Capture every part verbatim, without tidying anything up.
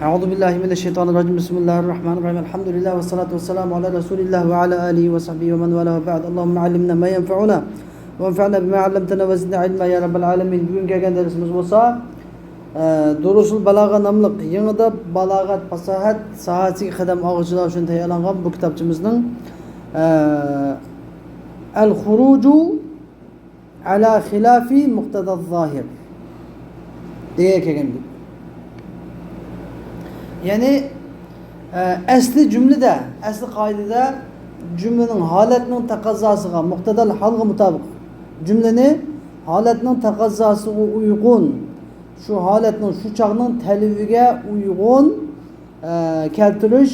أعوذ بالله من الشيطان الرجيم. بسم الله الرحمن الرحيم. الحمد لله والصلاة والسلام على رسول الله وعلى آله وصحبه ومن والاه وبعد. اللهم علمنا ما ينفعنا وانفعنا بما علمتنا وزدنا علما يا رب العالمين. بۈگۈن كەلگەن دەرسىمىز بولسا، ئە، دۇرۇسۇل بالاغە ناملىق يېڭىدا بالاغەت، پاساھەت ساھەسىگە قەدەم ئالغۇچىلار ئۈچۈن تەييارلانغان بۇ كىتابچىمىزنىڭ، ئە، الخروج على خلاف مقتضى الظاهر دېگەن كەلگەن. يەنى، ئە، ئەسلى جۈملىدە، ئەسلى قائىدىدە جۈملىنىڭ ھالەتنىڭ تەقەززاسىغا، مۇقتەزەل ھالغا مۇتابىق، جۈملىنى ھالەتنىڭ تەقەززاسىغا ئۇيغۇن، شۇ ھالەتنىڭ، شۇ چاغنىڭ تەلىپىگە ئۇيغۇن، ئە، كەلتۈرۈش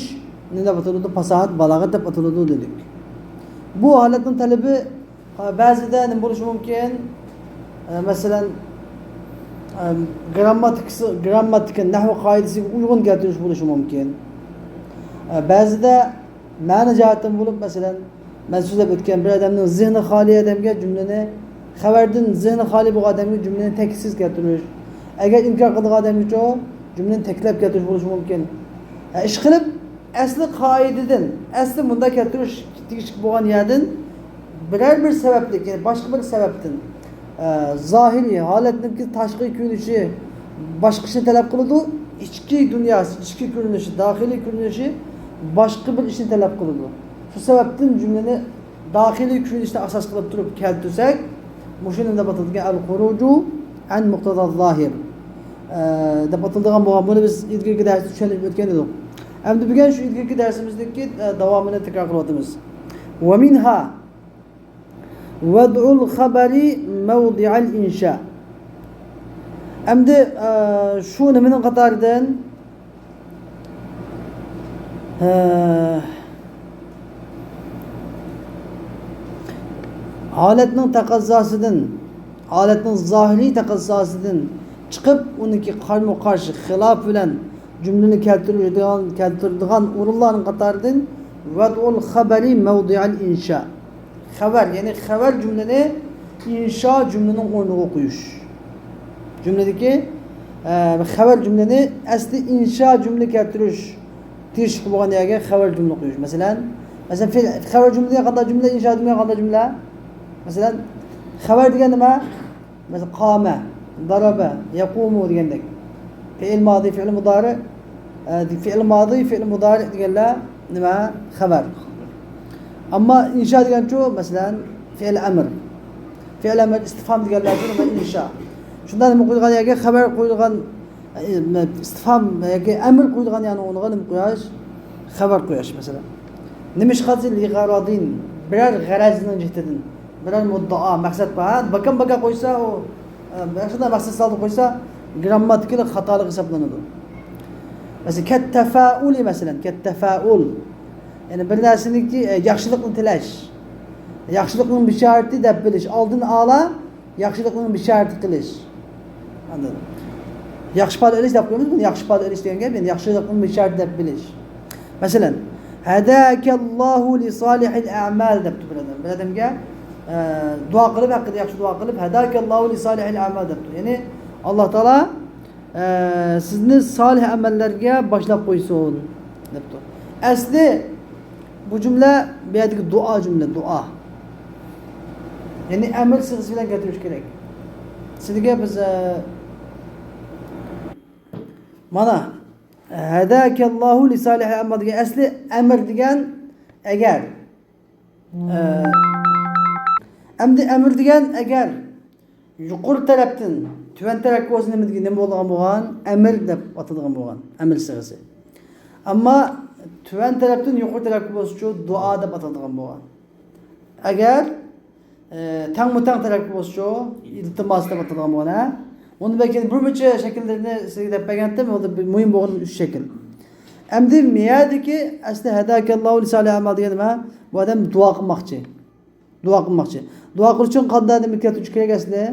نېمە دەپ ئاتىلىدۇ؟ پاساھەت، بالاغەت دەپ ئاتىلىدۇ دېدۇق. بۇ ھالەتنىڭ تەلىپى، ئە، بەزىدە نېمە بولۇشى مۇمكىن؟ ئە، مەسىلەن، ئە، گىرامماتىكىسى، گىرامماتىكا، نەھۋ قائىدىسىگە ئۇيغۇن كەلتۈرۈش بولۇشى مۇمكىن. ئە، بەزىدە مەنە جەھەتتىن بولۇپ، مەسىلەن، مەن سۆزلەپ ئۆتكەن بىر ئادەمنىڭ زېھنى خالىي ئادەمگە جۈملىنى، خەۋەردىن زېھنى خالىي بولغان ئادەمگە جۈملىنى تەكىتسىز كەلتۈرۈش. ئەگەر ئىنكار قىلىدىغان ئادەمگىچۇ جۈملىنى تەكىتلەپ كەلتۈرۈش بولۇشى مۇمكىن. ھە، ئىشقىلىپ، ئەسلى قائىدىدىن، ئەسلى مۇنداق كەلتۈرۈش تېگىشلىك بولغان يەردىن بىرەر بىر سەۋەبلىك، يەنى باشقا بىر سەۋەبتىن، ئە، زاھىرىي ھالەتنىڭكى تاشقى كۆرۈنۈشى باشقا ئىشنى تەلەپ قىلىدۇ، ئىچكى دۇنياسى، ئىچكى كۆرۈنۈشى، داخىلىي كۆرۈنۈشى باشقا بىر ئىشنى تەلەپ قىلىدۇ. شۇ سەۋەبتىن جۈملىنى داخىلىي كۆرۈنۈشنى ئاساس قىلىپ تۇرۇپ كەلتۈرسەك، مۇشۇ نېمە دەپ ئاتىلىدىكەن؟ ئەل خۇرۇجۇ ئەن مۇقتەزا زاھىر، ئە، دەپ ئاتىلىدىغان بولغان. بۇنى بىز ئىلگىرىكى دەرستە چۈشەندۈرۈپ ئۆتكەن ئىدۇق. ئەمدى بۈگۈن شۇ ئىلگىرىكى دەرسىمىزدىكى، ئە، داۋامىنى تەكرار قىلىۋاتىمىز. ۋە مىنھا ۋەدئۇل خەبەرى مەۋدىئەل ئىنشا. ئەمدى، ئە، شۇ نېمىنىڭ قاتارىدىن، ئە، ھالەتنىڭ تەقەززاسىدىن، ھالەتنىڭ زاھىرىي تەقەززاسىدىن چىقىپ، ئۇنىڭكى قارمۇ قارشى، خىلاپ بىلەن جۈملىنى كەلتۈرىدىغان، كەلتۈرىدىغان ئورۇنلارنىڭ قاتارىدىن ۋەدئۇل خەبەرى مەۋدىئەل ئىنشا. خەۋەر، يەنى خەۋەر جۈملىنى ئىنشا جۈملىنىڭ ئورنىغا قويۇش. جۈملىدىكى، ئە، خەۋەر جۈملىنى ئەسلى ئىنشا جۈملە كەلتۈرۈش تېگىشلىك بولغان يەرگە خەۋەر جۈملە قويۇش. مەسىلەن، مەسىلەن، فېئىل، خەۋەر جۈملە دېگەن قانداق جۈملە، ئىنشا دېگەن قانداق جۈملە؟ مەسىلەن، خەۋەر دېگەن نېمە؟ مەسىلەن، قامە، دارابە، يەقۇمۇ دېگەندەك. فېئىل مادى، فېئىل مۇدارى، ئە، فېئىل مادى، فېئىل مۇدارى دېگەنلەر نېمە؟ خەۋەر. ئەمما ئىنشا دېگەنچۇ، مەسىلەن، فېئىل ئەمر. فېئىل ئەمر، ئىستىفھام دېگەنلەرچۇ نېمە؟ ئىنشا. شۇنداق نېمە قويىدىغان يەرگە، خەۋەر قويىدىغان، ئە، ئىستىفھام ياكى ئەمر قويىدىغان يەرنىڭ ئورنىغا نېمە قوياش؟ خەۋەر قوياش، مەسىلەن. نېمىشقا دېسە، لىغەرەزىن، بىرەر غەرەزنىڭ جېھىتىدىن، بىرەر مۇددىئا، مەقسەت بار. ھە، باكام باكا قويسا، ئۇ، ئە، شۇنداق مەقسەت سالدى قويسا، گرامماتىكىلىق خاتالىق ھېسابلىنىدۇ. مەسىلەن، كەتتەفائۇلى، مەسىلەن، كەتتەفائۇل. يەنى بىر نەرسىنىڭكى، ئە، ياخشىلىقنى تىلەش، ياخشىلىقنىڭ بىشارىتى دەپ بىلىش، ئالدىن ئالا ياخشىلىقنىڭ بىشارىتى قىلىش. ئاندىن ياخشى پال ئېلىش دەپ قويىمىز بۇنى. ياخشى پال ئېلىش دېگەن گەپ، يەنى ياخشىلىقنىڭ بىشارىتى دەپ بىلىش. مەسىلەن، ھەداكەللاھۇ لىسالىھىل ئەمال دەپتۇ بىر ئادەم. بىر ئادەمگە، ئە، دۇئا قىلىپ، ھەققىدە ياخشى دۇئا قىلىپ، ھەداكەللاھۇ لىسالىھىل ئەمال دەپتۇ. يەنى ئاللا تائالا، ئە، سىزنى سالىھ ئەمەللەرگە باشلاپ قويسۇن دەپتۇ. ئەسلى بۇ جۈملە بۇ يەردىكى دۇئا جۈملە، دۇئا. يەنى ئەمر سىغىسى بىلەن كەلتۈرۈش كېرەك. سىلىگە بىز، ئە، مانا، ھەداكەللاھۇ لىسالىھىل ئەمال دېگەن ئەسلى ئەمر دېگەن ئەگەر. ئە، ئەمدى ئەمر دېگەن ئەگەر يۇقىرى تەرەپتىن تۆۋەن تەرەپكە بولسا نېمە دېگەن، نېمە بولىدىغان بولغان؟ ئەمر دەپ ئاتىلىدىغان بولغان، ئەمر سىغىسى. ئەمما تۆۋەن تەرەپتىن يۇقىرى تەرەپكە بولسىچۇ، دۇئا دەپ ئاتىلىدىغان بولغان. ئەگەر، ئە، تەڭمۇ تەڭ تەرەپكە بولسىچۇ، ئىلتىماس دەپ ئاتىلىدىغان بولغان، ھە؟ ئۇنى بەلكى بىر مۇنچە شەكىللىرىنى سىزگە دەپ بەرگەنتىم، ئۇ مۇھىم بولغان ئۈچ شەكىل. ئەمدى مىيەدىكى ئەسلى ھەداكەللاھۇ لىسالىھىل ئەمال دېگەن نېمە؟ بۇ ئادەم دۇئا قىلماقچى. دۇئا قىلماقچى. دۇئا قىلىش ئۈچۈن قانداق نېمە كەلتۈرۈش كېرەك ئەسلى؟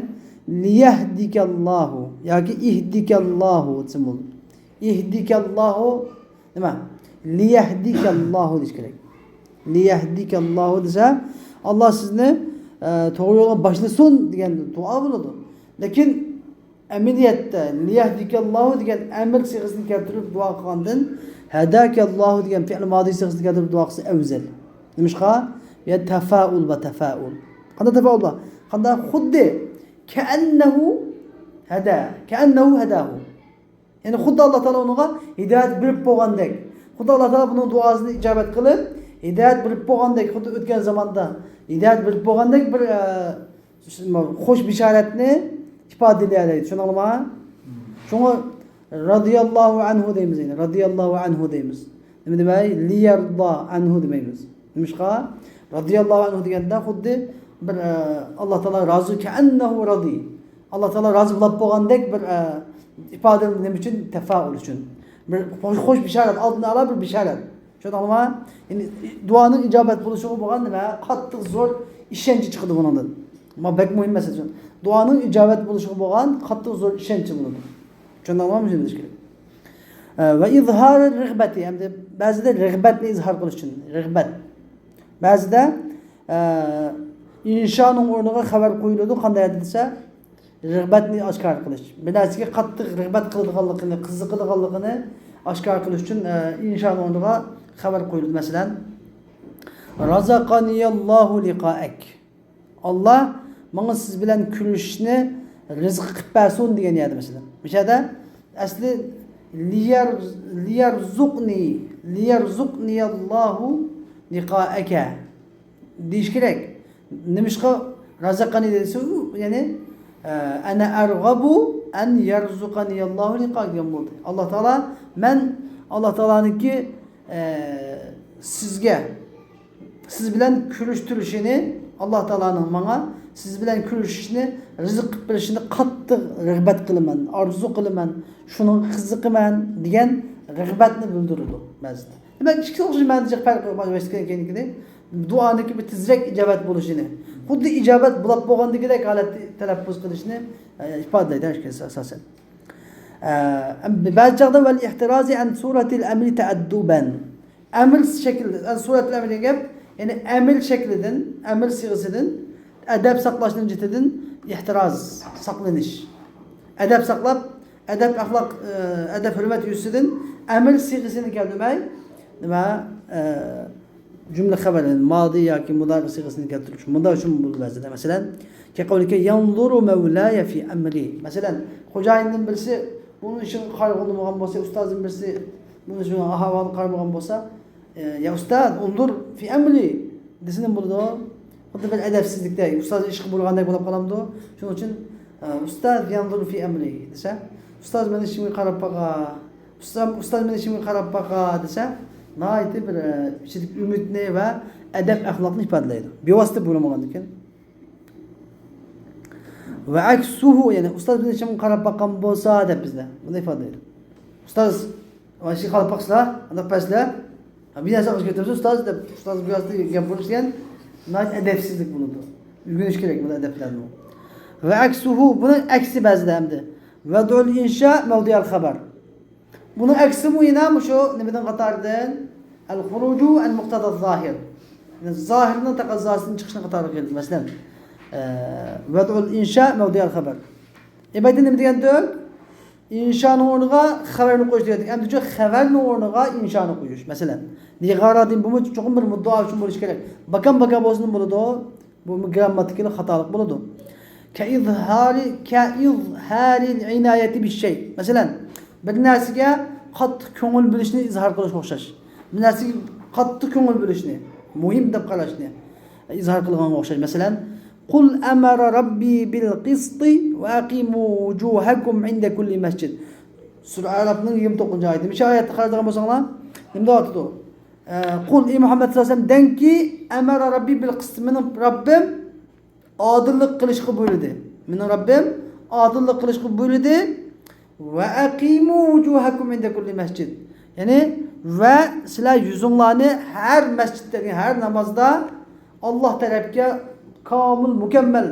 لىيەھدىكەللاھۇ ياكى ئىھدىكەللاھۇ دېسە بولىدۇ. ئىھدىكەللاھۇ نېمە؟ لىيەھدىكەللاھۇ دېيىش كېرەك. لىيەھدىكەللاھۇ دېسە، ئاللا سىزنى، ئە، توغرا يولغا باشلىسۇن دېگەن دۇئا بولىدۇ. لېكىن ئەمەلىيەتتە لىيەھدىكەللاھۇ دېگەن ئەمىر سىغىسىنى كەلتۈرۈپ دۇئا قىلغاندىن ھەداكەللاھۇ دېگەن پېئىل مادى سىغىسىنى كەلتۈرۈپ دۇئا قىلسا ئەۋزەل. نېمىشقا؟ بۇ يەردە تەفائۇل بار، تەفائۇل. قانداق تەفائۇل بار؟ قانداق؟ خۇددى كەئەننەھۇ ھەدە، كەئەننەھۇ ھەداھۇ. يەنى خۇددى ئاللا تائالا ئۇنىڭغا ھىدايەت بېرىپ بولغاندەك. خۇددى ئاللا تائالا بۇنىڭ دۇئاسىنى ئىجابەت قىلىپ، ھىدايەت بېرىپ بولغاندەك، خۇددى ئۆتكەن زاماندا ھىدايەت بېرىپ بولغاندەك بىر، ئە، خوش بېشارەتنى ئىپادىلىيەلەيدۇ. چۈشەندىڭلارمۇ؟ شۇڭا رازىياللاھۇ ئەنھۇ دەيمىز، يەنى رازىياللاھۇ ئەنھۇ دەيمىز. نېمە دېمەي؟ لىيەرزا ئەنھۇ دېمەيمىز. نېمىشقا؟ رازىياللاھۇ ئەنھۇ دېگەندە خۇددى بىر، ئە، ئاللا تائالا رازى، كەئەننەھۇ رازى. ئاللا تائالا رازى بولاپ بولغاندەك بىر، ئە، ئىپادە. نېمە ئۈچۈن؟ تەفائۇل ئۈچۈن. بىر خوش، خوش بېشارەت، ئالدىن ئالا بىر بېشارەت. چۈشەندىڭلارمۇ؟ يەنى دۇئانىڭ ئىجابەت بولۇشىغا بولغان نېمە؟ قاتتىق زور ئىشەنچى چىقىدۇ بۇنىڭدىن. ما بەك مۇھىم مەسىلە. دۇئانىڭ ئىجابەت بولۇشىغا بولغان قاتتىق زور ئىشەنچى بولىدۇ. چۈشەندىڭلارمۇ؟ شۇنداق بولۇشى كېرەك. ئە، ۋە ئىزھارى رىغبەتى، ھەمدە بەزىدە رىغبەتنى ئىزھار قىلىش ئۈچۈن. رىغبەت. بەزىدە، ئە، ئىنشانىڭ ئورنىغا خەۋەر قويۇلىدۇ. قانداق يەردە دېسە، رىغبەتنى ئاشكارا قىلىش. بىر نەرسىگە قاتتىق رىغبەت قىلىدىغانلىقىنى، قىزىقىدىغانلىقىنى ئاشكارا قىلىش ئۈچۈن، ئە، ئىنشانىڭ ئورنىغا خەۋەر قويۇلىدۇ. مەسىلەن، رازاقانىياللاھۇ لىقائەك. ئاللا ماڭا سىز بىلەن كۆرۈشۈشنى رىزىق قىلىپ بەرسۇن دېگەن يەردە، مەسىلەن. مۇشۇ يەردە ئەسلى لىيەر-، لىيەرزۇقنى، لىيەرزۇقنىياللاھۇ لىقائەكە دېيىش كېرەك. نېمىشقا رازاقانى دېسە، يەنى، ئە، ئەنە ئەرغەبۇ ئەن يەرزۇقانىياللاھۇ لىقائەك دېگەن بولدى. ئاللا تائالا، مەن ئاللا تائالانىڭكى، ئە، سىزگە سىز بىلەن كۆرۈشتۈرۈشىنى، ئاللا تائالانىڭ ماڭا سىز بىلەن كۆرۈشۈشنى رىزىق قىلىپ بېرىشىنى قاتتىق رىغبەت قىلىمەن، ئارزۇ قىلىمەن، شۇنىڭغا قىزىقىمەن دېگەن رىغبەتنى بىلدۈرىدۇ بەزىدە. دېمەك، ئىككىسى ئوخشاش مەنىدە جىق پەرق بار. دۇئانىڭكى بىر تېزرەك ئىجابەت بولۇشىنى، خۇددى ئىجابەت بولاپ بولغاندىكىدەك ھالەتتە تەلەپپۇز قىلىشنى، ئە، ئىپادىلەيدۇ ئاساسەن. ئە، بەزى چاغدا ۋەل ئىھتىرازى ئەن سۇرەتىل ئەمرى تەئەددۇبەن. ئەمىر شەكلىدىن، سۇرەتىل ئەمىر دېگەن گەپ، يەنى ئەمىر شەكلىدىن، ئەمىر سىغىسىدىن، ئەدەپ ساقلاشنىڭ جىتىدىن ئېھتىراز، ساقلىنىش. ئەدەپ ساقلاپ، ئەدەپ ئەخلاق، ئە، ئەدەپ ھۆرمەت يۈزىسىدىن ئەمىر سىغىسىنى كەلتۈرمەي، نېمە، ئە، جۈملە خەۋەرلىرىنى، مادى ياكى مۇدارى سىغىسىنى كەلتۈرۈش مۇنداق ئۈچۈن بولىدۇ بەزىدە. مەسىلەن، كەقەۋلىكە يەنزۇرۇ مەۋلايە فى ئەمرى. مەسىلەن، خوجايىنىم بىرسى بۇنىڭ ئىشىغا قارىغىلى بولمىغان بولسا، ئۇستازىم بىرسى بۇنىڭ ئىشىغا ئەھۋالىغا قارىمىغان بولسا، ئە، يا ئۇستاز، ئۇنزۇر فى ئەمرى دېسە نېمە بولىدۇ؟ خۇددى بىر ئەدەپسىزلىكتە، ئۇستاز ئىشقا بۇيرۇغاندەك بولۇپ قالامدۇ؟ شۇنىڭ ئۈچۈن، ئە، ئۇستاز يەنزۇر فى ئەمرى دېسە، ئۇستاز مېنىڭ ئىشىمغا قاراپ باقا، ئۇستاز، ئۇستاز مېنىڭ ئىشىمغا قاراپ باقا دېسە، ناھايىتى بىر، ئە، ئىچىدىكى ئۈمىدنى ۋە ئەدەپ ئەخلاقنى ئىپادىلەيدۇ. بىۋاسىتە بۇيرۇمىغاندىكىن. ۋە ئەكسۇھۇ، يەنى ئۇستاز بىزنىڭ ئىشىمىزغا قاراپ باققان بولسا دەپ بىزدە بۇنى ئىپادىلەيدۇ. ئۇستاز، مانا شۇ قاراپ باقسىلا، ئانداق پەسلە. بىر نەرسە قىلىپ كەتتىمىز ئۇستاز دەپ، ئۇستاز بۇ يەردە گەپ بولۇش دېگەن ناھايىتى ئەدەپسىزلىك بولىدۇ. ئۆگىنىش كېرەك بۇ ئەدەپلەرنى. ۋە ئەكسۇھۇ، بۇنىڭ ئەكسى بەزىدە ئەمدى. ۋەدئۇل ئىنشا مەۋدىئەل خەبەر. بۇنىڭ ئەكسىمۇ يەنە مۇشۇ نېمىنىڭ قاتارىدىن؟ ئەل خۇرۇجۇ ئەن مۇقتەزا زاھىر. يەنى زاھىرنىڭ تەقەززاسىدىن چىقىشنىڭ قاتارىغا كېلىدۇ. مەسىلەن، ئە، ۋەدئۇل ئىنشا مەۋدىئەل خەبەر. ئەمدى نېمە دېگەندۇق؟ ئىنشانىڭ ئورنىغا خەۋەرنى قويۇش دېگەندۇق. ئەمدى شۇ خەۋەرنىڭ ئورنىغا ئىنشانى قويۇش. مەسىلەن، لىغارادىن، بۇمۇ چوقۇم بىر مۇددىئا ئۈچۈن بولۇشى كېرەك. باكام باكا بولسىمۇ بولىدۇ. بۇمۇ گرامماتىكىلىق خاتالىق بولىدۇ. كەئىزھارى، كەئىزھارىل ئىنايەتى بىششەي. مەسىلەن، بىر نەرسىگە قاتتىق كۆڭۈل بۆلۈشنى ئىزھار قىلىشقا ئوخشاش. بىر نەرسىگە قاتتىق كۆڭۈل بۆلۈشنى، مۇھىم دەپ قاراشنى ئىزھار قىلغانغا ئوخشاش. مەسىلەن، قۇل ئەمەرە رەببى بىل قىسطى ۋە ئەقىمۇ ۋۇجۇھەكۇم ئىندە كۇللى مەسجىد. سۈرە ئەئرافنىڭ يىگىرمە توققۇزىنچى ئايىتى. مۇشۇ ئايەتنى قارىدىغان بولساڭلار، نېمە دەۋاتىدۇ؟ ئە، قۇل، ئەي مۇھەممەد سەللەللاھۇ ئەلەيھى ۋەسەللەم، دەڭكى، ئەمەرە رەببى بىل قىسىت، مېنىڭ رەببىم ئادىللىق قىلىشقا بۇيرۇدى. مېنىڭ رەببىم ئادىللىق قىلىشقا بۇيرۇدى. ۋە ئەقىمۇ ۋۇجۇھەكۇم ئىندە كۇللى مەسجىد. يەنى، ۋە سىلەر يۈزۈڭلارنى ھەر مەسچىتتە، ھەر نامازدا ئاللاھ تەرەپكە كامىل، مۇكەممەل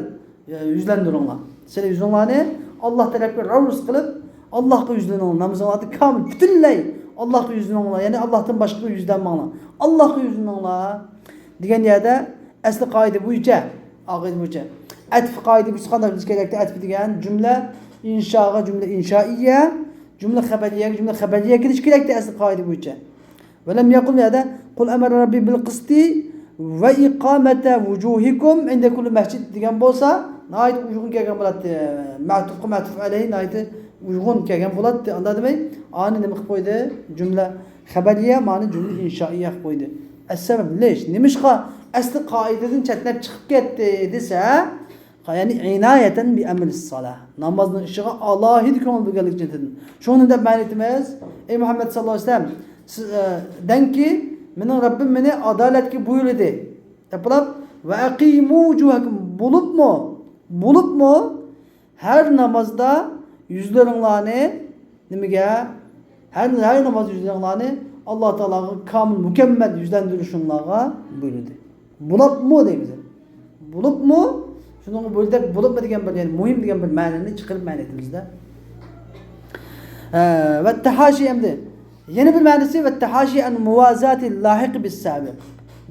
يۈزلەندۈرۈڭلار. سىلەر يۈزۈڭلارنى ئاللاھ تەرەپكە راۋۇرۇس قىلىپ، ئاللاھقا يۈزلىنىڭلار. نامىزىڭلاردا كامىل، پۈتۈنلەي ئاللاھقا يۈزلىنىڭلار. يەنى ئاللاھتىن باشقىغا يۈزلەنمەڭلار. ئاللاھقا يۈزلىنىڭلار دېگەن يەردە ئەسلى قائىدە بويىچە، قائىدە بويىچە. ئەتىپ قائىدە بويىچە قانداق بىز كېرەكتە ئەتىپ دېگەن جۈملە ئىنشاغا جۈملە ئىنشائىيە، جۈملە خەبەرىيەگە جۈملە خەبەرىيە كېلىشى كېرەكتى ئەسلى قائىدە بويىچە. ۋەلەم يەقۇل، بۇ يەردە قۇل ئەمەرە رەببى بىل قىستى ۋە ئىقامەتە ۋۇجۇھىكۇم ئىندە كۇللى مەسجىد دېگەن بولسا، ناھايىتى ئۇيغۇن كەلگەن بولاتتى. مەتۇفقا مەتۇف ئەلەيھى ناھايىتى ئۇيغۇن كەلگەن بولاتتى. ئاندا دېمەي، ئانى نېمە قىلىپ قويدى؟ جۈملە خەبەرىيە، مانى جۈملە ئىنشائىيە قىلىپ قويدى. ئەسسەۋەب لىش، نېمىشقا ئەسلى قائىدىدىن چەتنەپ چىقىپ كەتتى دېسە، يەنى ئىنايەتەن بى ئەمرىس سالا، نامازنىڭ ئىشىغا ئالاھىدە كۆڭۈل بۆلگەنلىك جەھەتتىن. شۇنى دەپ مەنە ئېيتىمىز، ئەي مۇھەممەد ساللاللاھۇ ئەلەيھى ۋەسەللەم، سىز، ئە، دەڭكى، مېنىڭ رەببىم مېنى ئادالەتكە بۇيرۇدى، دەپ بولۇپ، ۋە ئەقىمۇ ۋۇجۇھەكۇم، بولۇپمۇ، بولۇپمۇ ھەر نامازدا يۈزلىرىڭلارنى نېمىگە؟ ھەر، ھەر ناماز يۈزلىرىڭلارنى ئاللا تائالاغا كامىل، مۇكەممەل يۈزلەندۈرۈشۈڭلارغا بۇيرۇدى. بولۇپمۇ دەيمىز. بولۇپمۇ؟ شۇنىڭغا بۇيرۇدى دەپ، بولۇپمۇ دېگەن بىر، يەنى مۇھىم دېگەن بىر مەنىنى چىقىرىپ مەنە ئېيتىمىزدە. ھە، ۋە تەھاشى ئەمدى. يەنە بىر مەنىسى، ۋە تەھاشى ئەن مۇۋازاتى لاھىق بىس سابىق.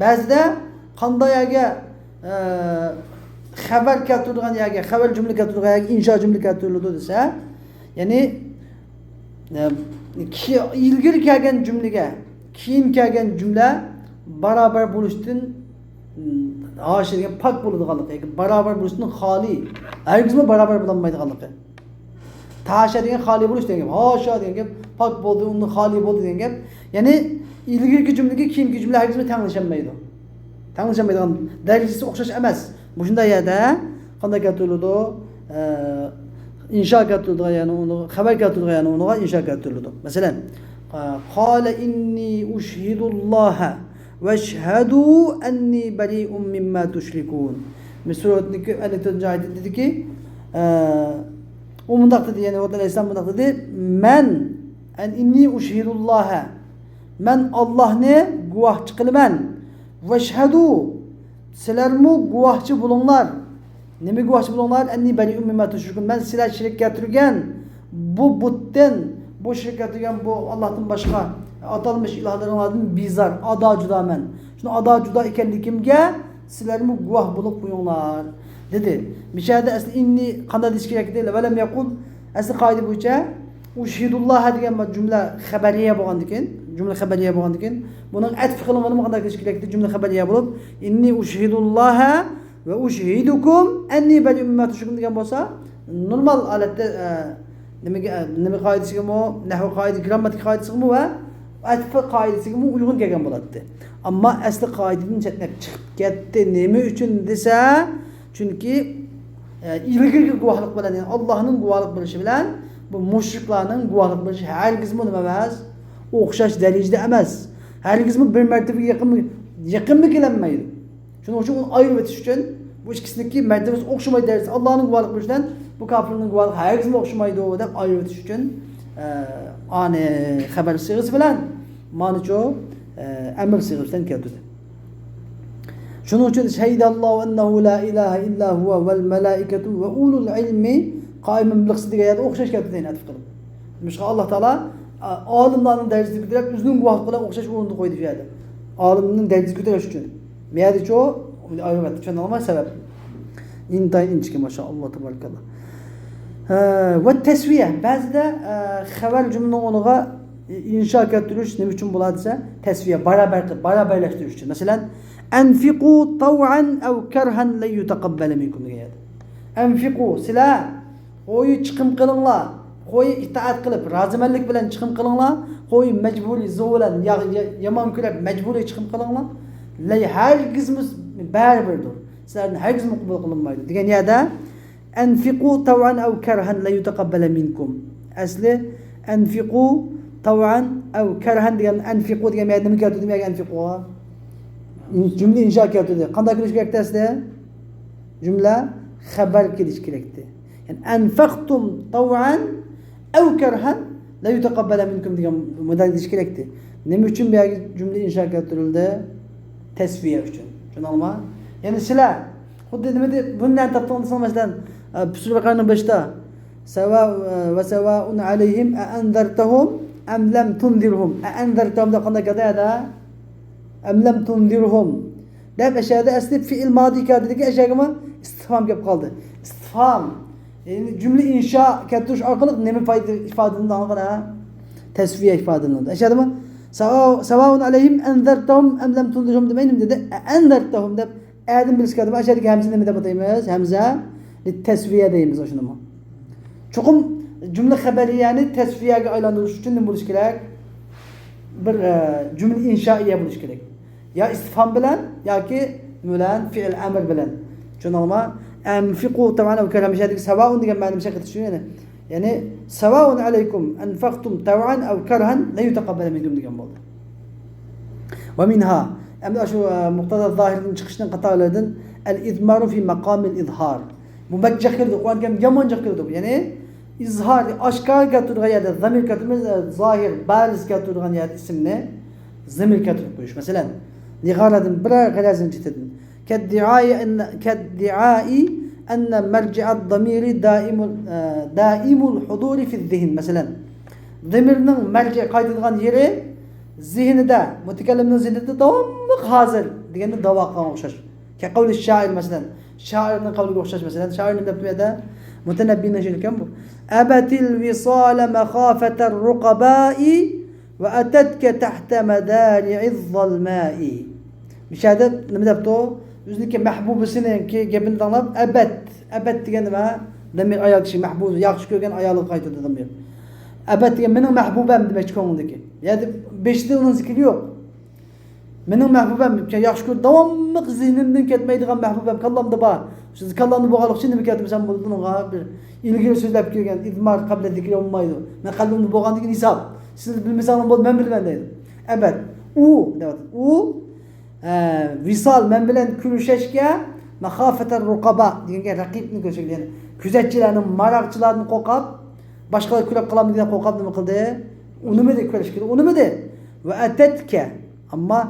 بەزىدە قانداق يەرگە، ئە، خەۋەر كەلتۈرىدىغان يەرگە، خەۋەر جۈملە كەلتۈرىدىغان يەرگە ئىنشا جۈملە كەلتۈرۈلىدۇ دېسە، يەنى، ئە، كى-، ئىلگىرى كەلگەن جۈملىگە كېيىن كەلگەن جۈملە بارابەر بولۇشتىن، ھاشىيە دېگەن پاك بولىدىغانلىقى، ياكى بارابەر بولۇشتىن خالىي، ھەرگىزمۇ بارابەر بولالمايدىغانلىقى. تەھاشا دېگەن خالىي بولۇش دېگەن گەپ. ھاشا دېگەن گەپ پاك بولدى، ئۇندىن خالىي بولدى دېگەن گەپ. يەنى ئىلگىرىكى جۈملىگە كېيىنكى جۈملە ھەرگىزمۇ تەڭلىشەلمەيدۇ. تەڭلىشەلمەيدىغان دەرىجىسى ئوخشاش ئەمەس. مۇشۇنداق يەردە قانداق كەلتۈرۈلىدۇ؟ ئە، ئىنشا كەلتۈرۈلىدىغان يەرنى ئۇنىڭغا، خەۋەر كەلتۈرۈلىدىغان يەرنى ئۇنىڭغا ئىنشا كەلتۈرۈلىدۇ. مەسىلەن، قال إني أشهد الله واشهدوا أني بريء مما تشركون. سۈرەتنىڭكى ئەللىك تۆتىنچى ئايىتىدە دېدىكى، ئە، ئۇ مۇنداق دېدى، يەنى ھۇد ئەلەيھىسسالام مۇنداق دېدى، مەن، أن إني أشهد الله، مەن ئاللاھنى گۇۋاھچى قىلىمەن، واشهدوا، سىلەرمۇ گۇۋاھچى بولۇڭلار. نېمە گۇۋاھچى بولۇڭلار؟ أني بريء مما تشركون، مەن سىلەر شېرىك كەلتۈرگەن بۇ بۇتتىن، بۇ شېرىك كەلتۈرگەن بۇ ئاللاھتىن باشقا ئاتالمىش ئىلاھلىرىڭلاردىن بىزار، ئادا جۇدامەن. شۇنى ئادا جۇدا ئىكەنلىكىمگە سىلەرمۇ گۇۋاھ بولۇپ قويۇڭلار، دېدى. مىشەدە ئەسلى إني قانداق دېيىش كېرەك ئىدى؟ ولم يقل، ئەسلى قائىدە بويىچە أشهد الله دېگەن جۈملە خەبەرىيە بولغاندىكىن، جۈملە خەبەرىيە بولغاندىكىن، بۇنىڭ ئەتپ قىلىنغىنىمۇ قانداق دېيىش كېرەك ئىدى؟ جۈملە خەبەرىيە بولۇپ، إني أشهد الله وأشهدكم أني بريء مما تشركون دېگەن بولسا، نورمال ھالەتتە، ئە، نېمىگە، ئە، نېمە قائىدىسىگىمۇ، نەھۋ قائىدە، گرامماتىكا قائىدىسىغىمۇ ۋە ئەتپ قائىدىسىگىمۇ ئۇيغۇن كەلگەن بولاتتى. ئەمما ئەسلى قائىدىدىن چەتنەپ چىقىپ كەتتى. نېمە ئۈچۈن دېسە، چۈنكى، ئە، ئىلگىرىكى گۇۋاھلىق بىلەن، يەنى ئاللاھنىڭ گۇۋاھلىق بېرىشى بىلەن بۇ مۇشرىكلارنىڭ گۇۋاھلىق بېرىشى ھەرگىزمۇ نېمە ئەمەس، ئوخشاش دەرىجىدە ئەمەس. ھەرگىزمۇ بىر مەرتىبىگە يېقىنمۇ، يېقىنمۇ كېلەلمەيدۇ. شۇنىڭ ئۈچۈن ئۇنى ئايرىۋېتىش ئۈچۈن، بۇ ئىككىسىنىڭكى مەرتىبىسى ئوخشىمايدۇ دەرىجىسى، ئاللاھنىڭ گۇۋاھلىقى بىلەن بۇ كاپىرنىڭ گۇۋاھلىقى ھەرگىزمۇ ئوخشىمايدۇ دەپ ئايرىۋېتىش ئۈچۈن، ئە، ئانى خەبەر سىيغىسى بىلەن مانىچۇ، ئە، ئەمر سىيغىسى بىلەن كەلتۈردى. شۇنىڭ ئۈچۈن شەھىدەللاھۇ ئەننەھۇ لا ئىلاھە ئىللا ھۇۋە ۋەل مەلائىكەتۇ ۋە ئۇلۇل ئىلمى قائىمەن بىل قىست دېگەن يەردە ئوخشاش كەلتۈردى، يەنە ئەتپ قىلىپ. نېمىشقا ئاللا تائالا، ئە، ئالىملارنىڭ دەرىجىسىنى كۆتۈرۈپ، ئۆزىنىڭ گۇۋاھلىقى بىلەن ئوخشاش ئورۇندا قويدى شۇ يەردە. ئالىمنىڭ دەرىجىسىنى كۆتۈرۈش ئۈچۈن. بۇ يەردىچۇ، ئايرىۋەتتى، چۈشەندىڭلارمۇ سەۋەبنى؟ ئىنتايىن ئىنچىكە، ماشائاللا، تەبارىكاللا. ھە، ۋە تەسۋىيە. بەزىدە، ئە، خەۋەر جۈملىنىڭ ئورنىغا ئىنشا كەلتۈرۈش نېمە ئۈچۈن بولار دېسە، تەسۋىيە، بارابەر قىلىپ، بارابەرلەشتۈرۈش ئۈچۈن. مەسىلەن، أنفقوا طوعا أو كرها لن يتقبل منكم دېگەن يەردە. أنفقوا، سىلەر قوي چىقىم قىلىڭلار، قوي ئىتائەت قىلىپ، رازىمەنلىك بىلەن چىقىم قىلىڭلار، قوي مەجبۇرىي زور بىلەن يا-، يا-، يامان كۈيلەپ مەجبۇرىي چىقىم قىلىڭلار. لەي ھەرگىزمۇ بەرىبىردۇر. سىلەردىن ھەرگىزمۇ قوبۇل قىلىنمايدۇ. دېگەن يەردە أنفقوا طوعا أو كرها لن يتقبل منكم. ئەسلى أنفقوا طوعا أو كرها دېگەن، أنفقوا دېگەن يەردە نېمە كەلتۈردى؟ يەنە أنفقوا. جۈملە ئىنشا كەلتۈردى. قانداق كېلىش كېرەكتى ئەسلى؟ جۈملە خەبەر كېلىشى كېرەكتى. يەنى أنفقتم طوعا أو كرها لن يتقبل منكم دېگەن مۇنداق دېيىش كېرەكتى. نېمە ئۈچۈن بۇ يەرگە جۈملە ئىنشا كەلتۈرۈلدى؟ تەسۋىيە ئۈچۈن. چۈشەندىڭلارمۇ؟ يەنى سىلەر خۇددى نېمە دەپ، بۇنى نەدىن تاپتىڭ دېسەڭ، مەسىلەن، ئە، سۈرە بەقەرەنىڭ بېشىدا، سەۋا-، ئە، ۋە سەۋائۇن ئەلەيھىم ئەئەنزەرتەھۇم ئەم لەم تۇنزىرھۇم. ئەئەنزەرتەھۇم دەپ قانداق كەلدى ھەدە؟ ئەم لەم تۇنزىرھۇم. دەپ ئەشەدە ئەسلى فېئىل مادى كەلدى، لېكىن ئەشەگىمۇ ئىستىفھام كەپ قالدى. ئىستىفھام، يەنى جۈملە ئىنشا كەلتۈرۈش ئارقىلىق نېمە پايدا ئىپادىلىنىدۇ؟ تەسۋىيە ئىپادىلىنىدۇ. ئەشەدىمۇ؟ ساۋاء، ساۋاء عليهم أنذرتهم أم لم تنذرهم دېمەي، نېمە دېدى؟ أنذرتهم دەپ، ئەدىن بىلىش كەلدىمۇ؟ ئەشەدىكى ھەمزە نېمە دەپ ئاتايمىز؟ ھەمزە تەسۋىيە دەيمىز شۇنىمۇ. چوقۇم جۈملە خەبەرىيەنى تەسۋىيەگە ئايلاندۇرۇش ئۈچۈن نېمە بولۇش كېرەك؟ بىر، ئە، جۈملە ئىنشائىيە بولۇش كېرەك. يا ئىستىفھام بىلەن ياكى نېمە بىلەن؟ فېئىل ئەمر بىلەن. چۈشەندىڭلارمۇ؟ ئەنفىقۇ تەۋئەن ئەۋ كەرھەن، مۇشەدىكى سەۋائۇن دېگەن مەنىمىز ھەقىقەتەن شۇ، يەنى، يەنى سەۋائۇن ئەلەيكۇم ئەنفەقتۇم تەۋئەن ئەۋ كەرھەن لەن يۇتەقەببەلە مىنكۇم دېگەن بولدى. ۋە مىنھا، ئەمدى شۇ، ئە، مۇقتەزا زاھىردىن چىقىشنىڭ قاتارلىرىدىن ئەل ئىزمارۇ فى مەقامىل ئىزھار. بۇ بەك جىق كېلىدۇ، قۇرئان كەرىم يامان جىق كېلىدۇ. يەنى ئىزھار، ئاشكارا كەلتۈرىدىغان يەردە زامىر كەلتۈرمەيمىز، ئە، زاھىر، بارىز كەلتۈرىدىغان يەردە ئىسىمنى زامىر كەلتۈرۈپ قويۇش. مەسىلەن، نىغارەدىن بىرەر غەرەزنى چېتىدىن. كەددىئائى ئەننە، كەددىئائى ئەننە مەرجىئەد دامىرى دائىمۇل، ئە، دائىمۇل ھۇدۇرى فىز زىھن. مەسىلەن، دامىرنىڭ مەرجىئى، قايتىدىغان يېرى زېھنىدە، مۇتەكەللىمنىڭ زېھنىدە داۋاملىق ھازىر دېگەننى داۋا قىلغانغا ئوخشاش. كەقەۋلى شائىر مەسىلەن. شائىرنىڭ قەۋلىگە ئوخشاش مەسىلەن. شائىر نېمە دەپتۇ بۇ يەردە؟ مۇتەنەببىنىڭ شېئىرى ئىكەن بۇ. ئەبەتىل ۋىسالە مەخافەتەر رۇقەبائى ۋە ئەتەتكە تەھتە مەدارىئىز زالمائى. مۇشۇ يەردە نېمە دەپتۇ؟ ئۆزىنىڭكى مەھبۇبىسىنىڭكى گېپىنى تىڭلاپ، ئەبەت. ئەبەت دېگەن نېمە؟ دامىر ئايال كىشى مەھبۇبى، ياخشى كۆرگەن ئايالىغا قايتىدۇ دامىر. ئەبەت دېگەن مېنىڭ مەھبۇبەم دېمەكچى كۆڭلىدىكى. يەنى بېشىدا ئۇنىڭ زىكرى يوق. مېنىڭ مەھبۇبەم، ياخشى كۆر، داۋاملىق زېھنىمدىن كەتمەيدىغان مەھبۇبەم كاللامدا بار. شۇ كاللامدا بولغانلىقى ئۈچۈن نېمە كەلتۈرمىسەم بولىدۇ بۇنىڭغا؟ بىر ئىلگىرى سۆزلەپ كەلگەن ئىزمار قەبلە زىكرى بولمايدۇ. مەن قەلبىمدە بولغاندىن كېيىن ھېساب. سىز بىلمىسەڭلار بولدى، مەن بىلىمەن دەيدۇ. ئەبەت. ئۇ، دەۋاتىدۇ. ئۇ، ئە، ۋىسال، مەن بىلەن كۆرۈشەشكە، مەخافەتەر رۇقەبا دېگەنگە رەقىبنى كۆرۈشكە، يەنى كۆزەتچىلەرنىڭ، ماراقچىلاردىن قورقۇپ، باشقىلار كۆرۈپ قالامدۇ دېگەن قورقۇپ نېمە قىلدى؟ ئۇنىمىدى، كۆرۈشكىلى ئۇنىمىدى. ۋە ئەتەتكە، ئەمما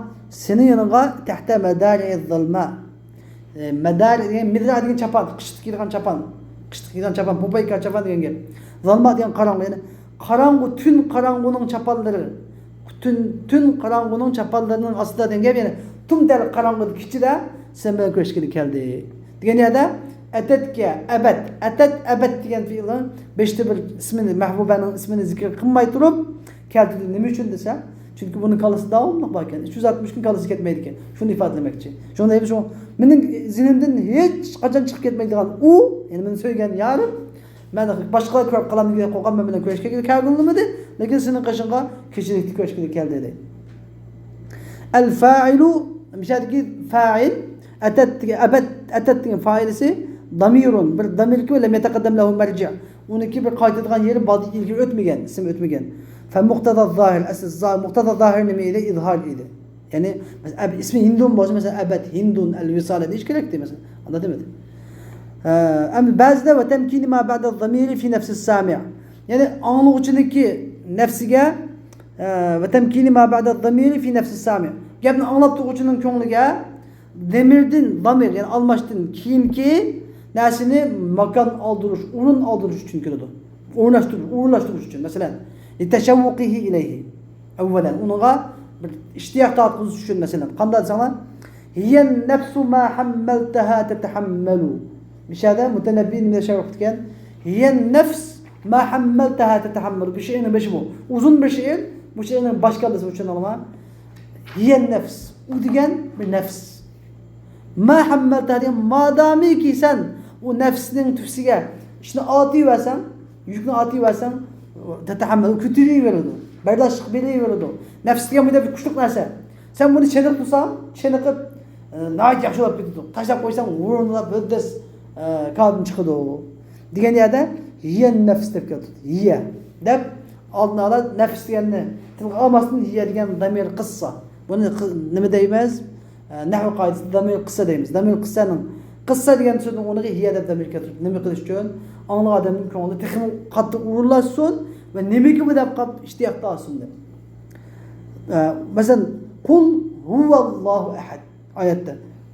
سېنىڭ يېنىڭغا تەھتە مەدارىئىز زالما. ئە، مەدار دېگەن، مىدرا دېگەن چاپان، قىشتا كىيىدىغان چاپان. قىشتا كىيىدىغان چاپان، پوپايكا چاپان دېگەن گەپ. زالما دېگەن قاراڭغۇ، يەنى قاراڭغۇ، تۈن قاراڭغۇنىڭ چاپانلىرى، تۈن، تۈن قاراڭغۇنىڭ چاپانلىرىنىڭ ئاستىدا دېگەن گەپ، يەنى تۈن دەل قاراڭغۇ كېچىدە سەن بىلەن كۆرۈشكىلى كەلدى. دېگەن يەردە ئەتەتكە، ئەبەت، ئەتەت، ئەبەت دېگەن پېئىلنىڭ بېشىدا بىر ئىسمىنى، مەھبۇبەنىڭ ئىسمىنى زىكىر قىلماي تۇرۇپ كەلتۈردى. نېمە ئۈچۈن دېسە، چۈنكى بۇنىڭ كاللىسى داۋاملىق بار ئىكەن. ئۈچ يۈز ئاتمىش كۈن كاللىسى كەتمەيدىكەن. شۇنى ئىپادىلىمەكچى. شۇڭا دەيدۇ، شۇ مېنىڭ زېھنىمدىن ھېچ قاچان چىقىپ كەتمەيدىغان ئۇ، يەنى مېنى سۆيگەن يارىم، مەن باشقىلار كۆرۈپ قالامدۇ دەپ قورقۇپ مەن بىلەن كۆرۈشكە كەلگۈلىمىدى، لېكىن سېنىڭ قېشىڭغا كېچىلىكتە كۆرۈشكىلى كەلدى دەيدۇ. ئەل فائىلۇ، مىشەدىكى فائىل، ئەتەت دېگەن، ئەبەت، ئەتەت دېگەن فائىلىسى، دامىرۇن، بىر دامىركى، لەم يەتەقەددەم لەھۇ مەرجىئ. ئۇنىڭكى بىر قايتىدىغان يېرى بالدىن ئىلگىرى ئۆتمىگەن، ئىسىم ئۆتمىگەن. فە مۇقتەزا زاھىر، ئەسلى زا-، مۇقتەزا زاھىر نېمە ئىدى؟ ئىزھار ئىدى. يەنى، مەسىلەن، ئەب-، ئىسمى ھىندۇن بولسا، مەسىلەن، ئەبەت، ھىندۇن، ئەل ۋىسالە دېيىش كېرەكتى، مەسىلەن. ئانداق دېمىدى. ئە، ئەمما بەزىدە ۋە تەمكىنى ما بەدە زامىرى فى نەفسى سامىئ. يەنى، ئاڭلىغۇچىنىڭكى نەپسىگە، ئە، ۋە تەمكىنى ما بەدە زامىرى فى نەفسى سامىئ. گەپنى ئاڭلاپ تۇرغۇچىنىڭ كۆڭلىگە دەمىردىن، دامىر، يەنى ئالماشتىن كېيىنكى نەرسىنى ماكان ئالدۇرۇش، ئورۇن ئالدۇرۇش ئۈچۈن كېلىدۇ. ئورۇنلاشتۇرۇش، ئورۇنلاشتۇرۇش ئۈچۈن. مەسىلەن، لىتەشەۋۋۇقىھى ئىلەيھى. ئەۋۋەلەن، ئۇنىڭغا بىر ئىشتىياق تارتقۇزۇش ئۈچۈن، مەسىلەن، قانداق دېسەڭلار، ھىيەن نەفسۇ ما ھەممەلتەھا تەتەھەممەلۇ. مىشەدە مۇتەنەببى نېمە دەپ شەرھ قىپتىكەن؟ ھىيەن نەفس ما ھەممەلتەھا تەتەھەممەلۇ. بۇ شېئىرنىڭ بېشى بۇ. ئۇزۇن بىر شېئىر. بۇ شېئىرنىڭ باش كاللىسى بۇ، چۈشەندىڭلارمۇ؟ ھىيەن نەفس. ئۇ دېگەن بىر نەپس. ما ھەممەلتەھا دېگەن، مادامىكى سەن ئۇ نەپسنىڭ تۈپىسىگە ئىشنى ئارتىۋەرسەڭ، يۈكنى ئارتىۋەرسەڭ، تەتەھەممەل، كۆتۈرۈۋېرىدۇ، بەرداشلىق بېرىۋېرىدۇ. نەپس دېگەن بۇ دەپ كۈچلۈك نەرسە. سەن بۇنى چېنىقتۇرساڭ، چېنىقىپ، ئە، ناھايىتى ياخشى بولۇپ كېتىدۇ. تاشلاپ قويساڭ، ھۇرۇنلاپ ھۆددەس، ئە، كاردىن چىقىدۇ. دېگەن يەردە ھىيەن نەفس دەپ كەلتۈردى. ھىيە دەپ ئالدىن ئالا نەفس دېگەننى تىلغا ئالماستىن، ھىيە دېگەن دامىر قىسسا. بۇنى قى-، نېمە دەيمىز؟ ئە، نەھۋ قائىدىسىدە دامىر قىسسا دەيمىز. دامىر قىسسانىڭ، قىسسا دېگەن سۆزنىڭ ئورنىغا ھىيە دەپ دامىر كەلتۈردى. نېمە قىلىش ئۈچۈن؟ ئاڭلىغان ئادەمنىڭ كۆڭلى تېخىمۇ قاتتىق ئورۇنلاشسۇن ۋە نېمىكى بۇ دەپ قاپ ئىشتىياق تارتسۇن دەپ. ئە، مەسىلەن، قۇل ھۇۋەللاھۇ ئەھەد. ئايەتتە.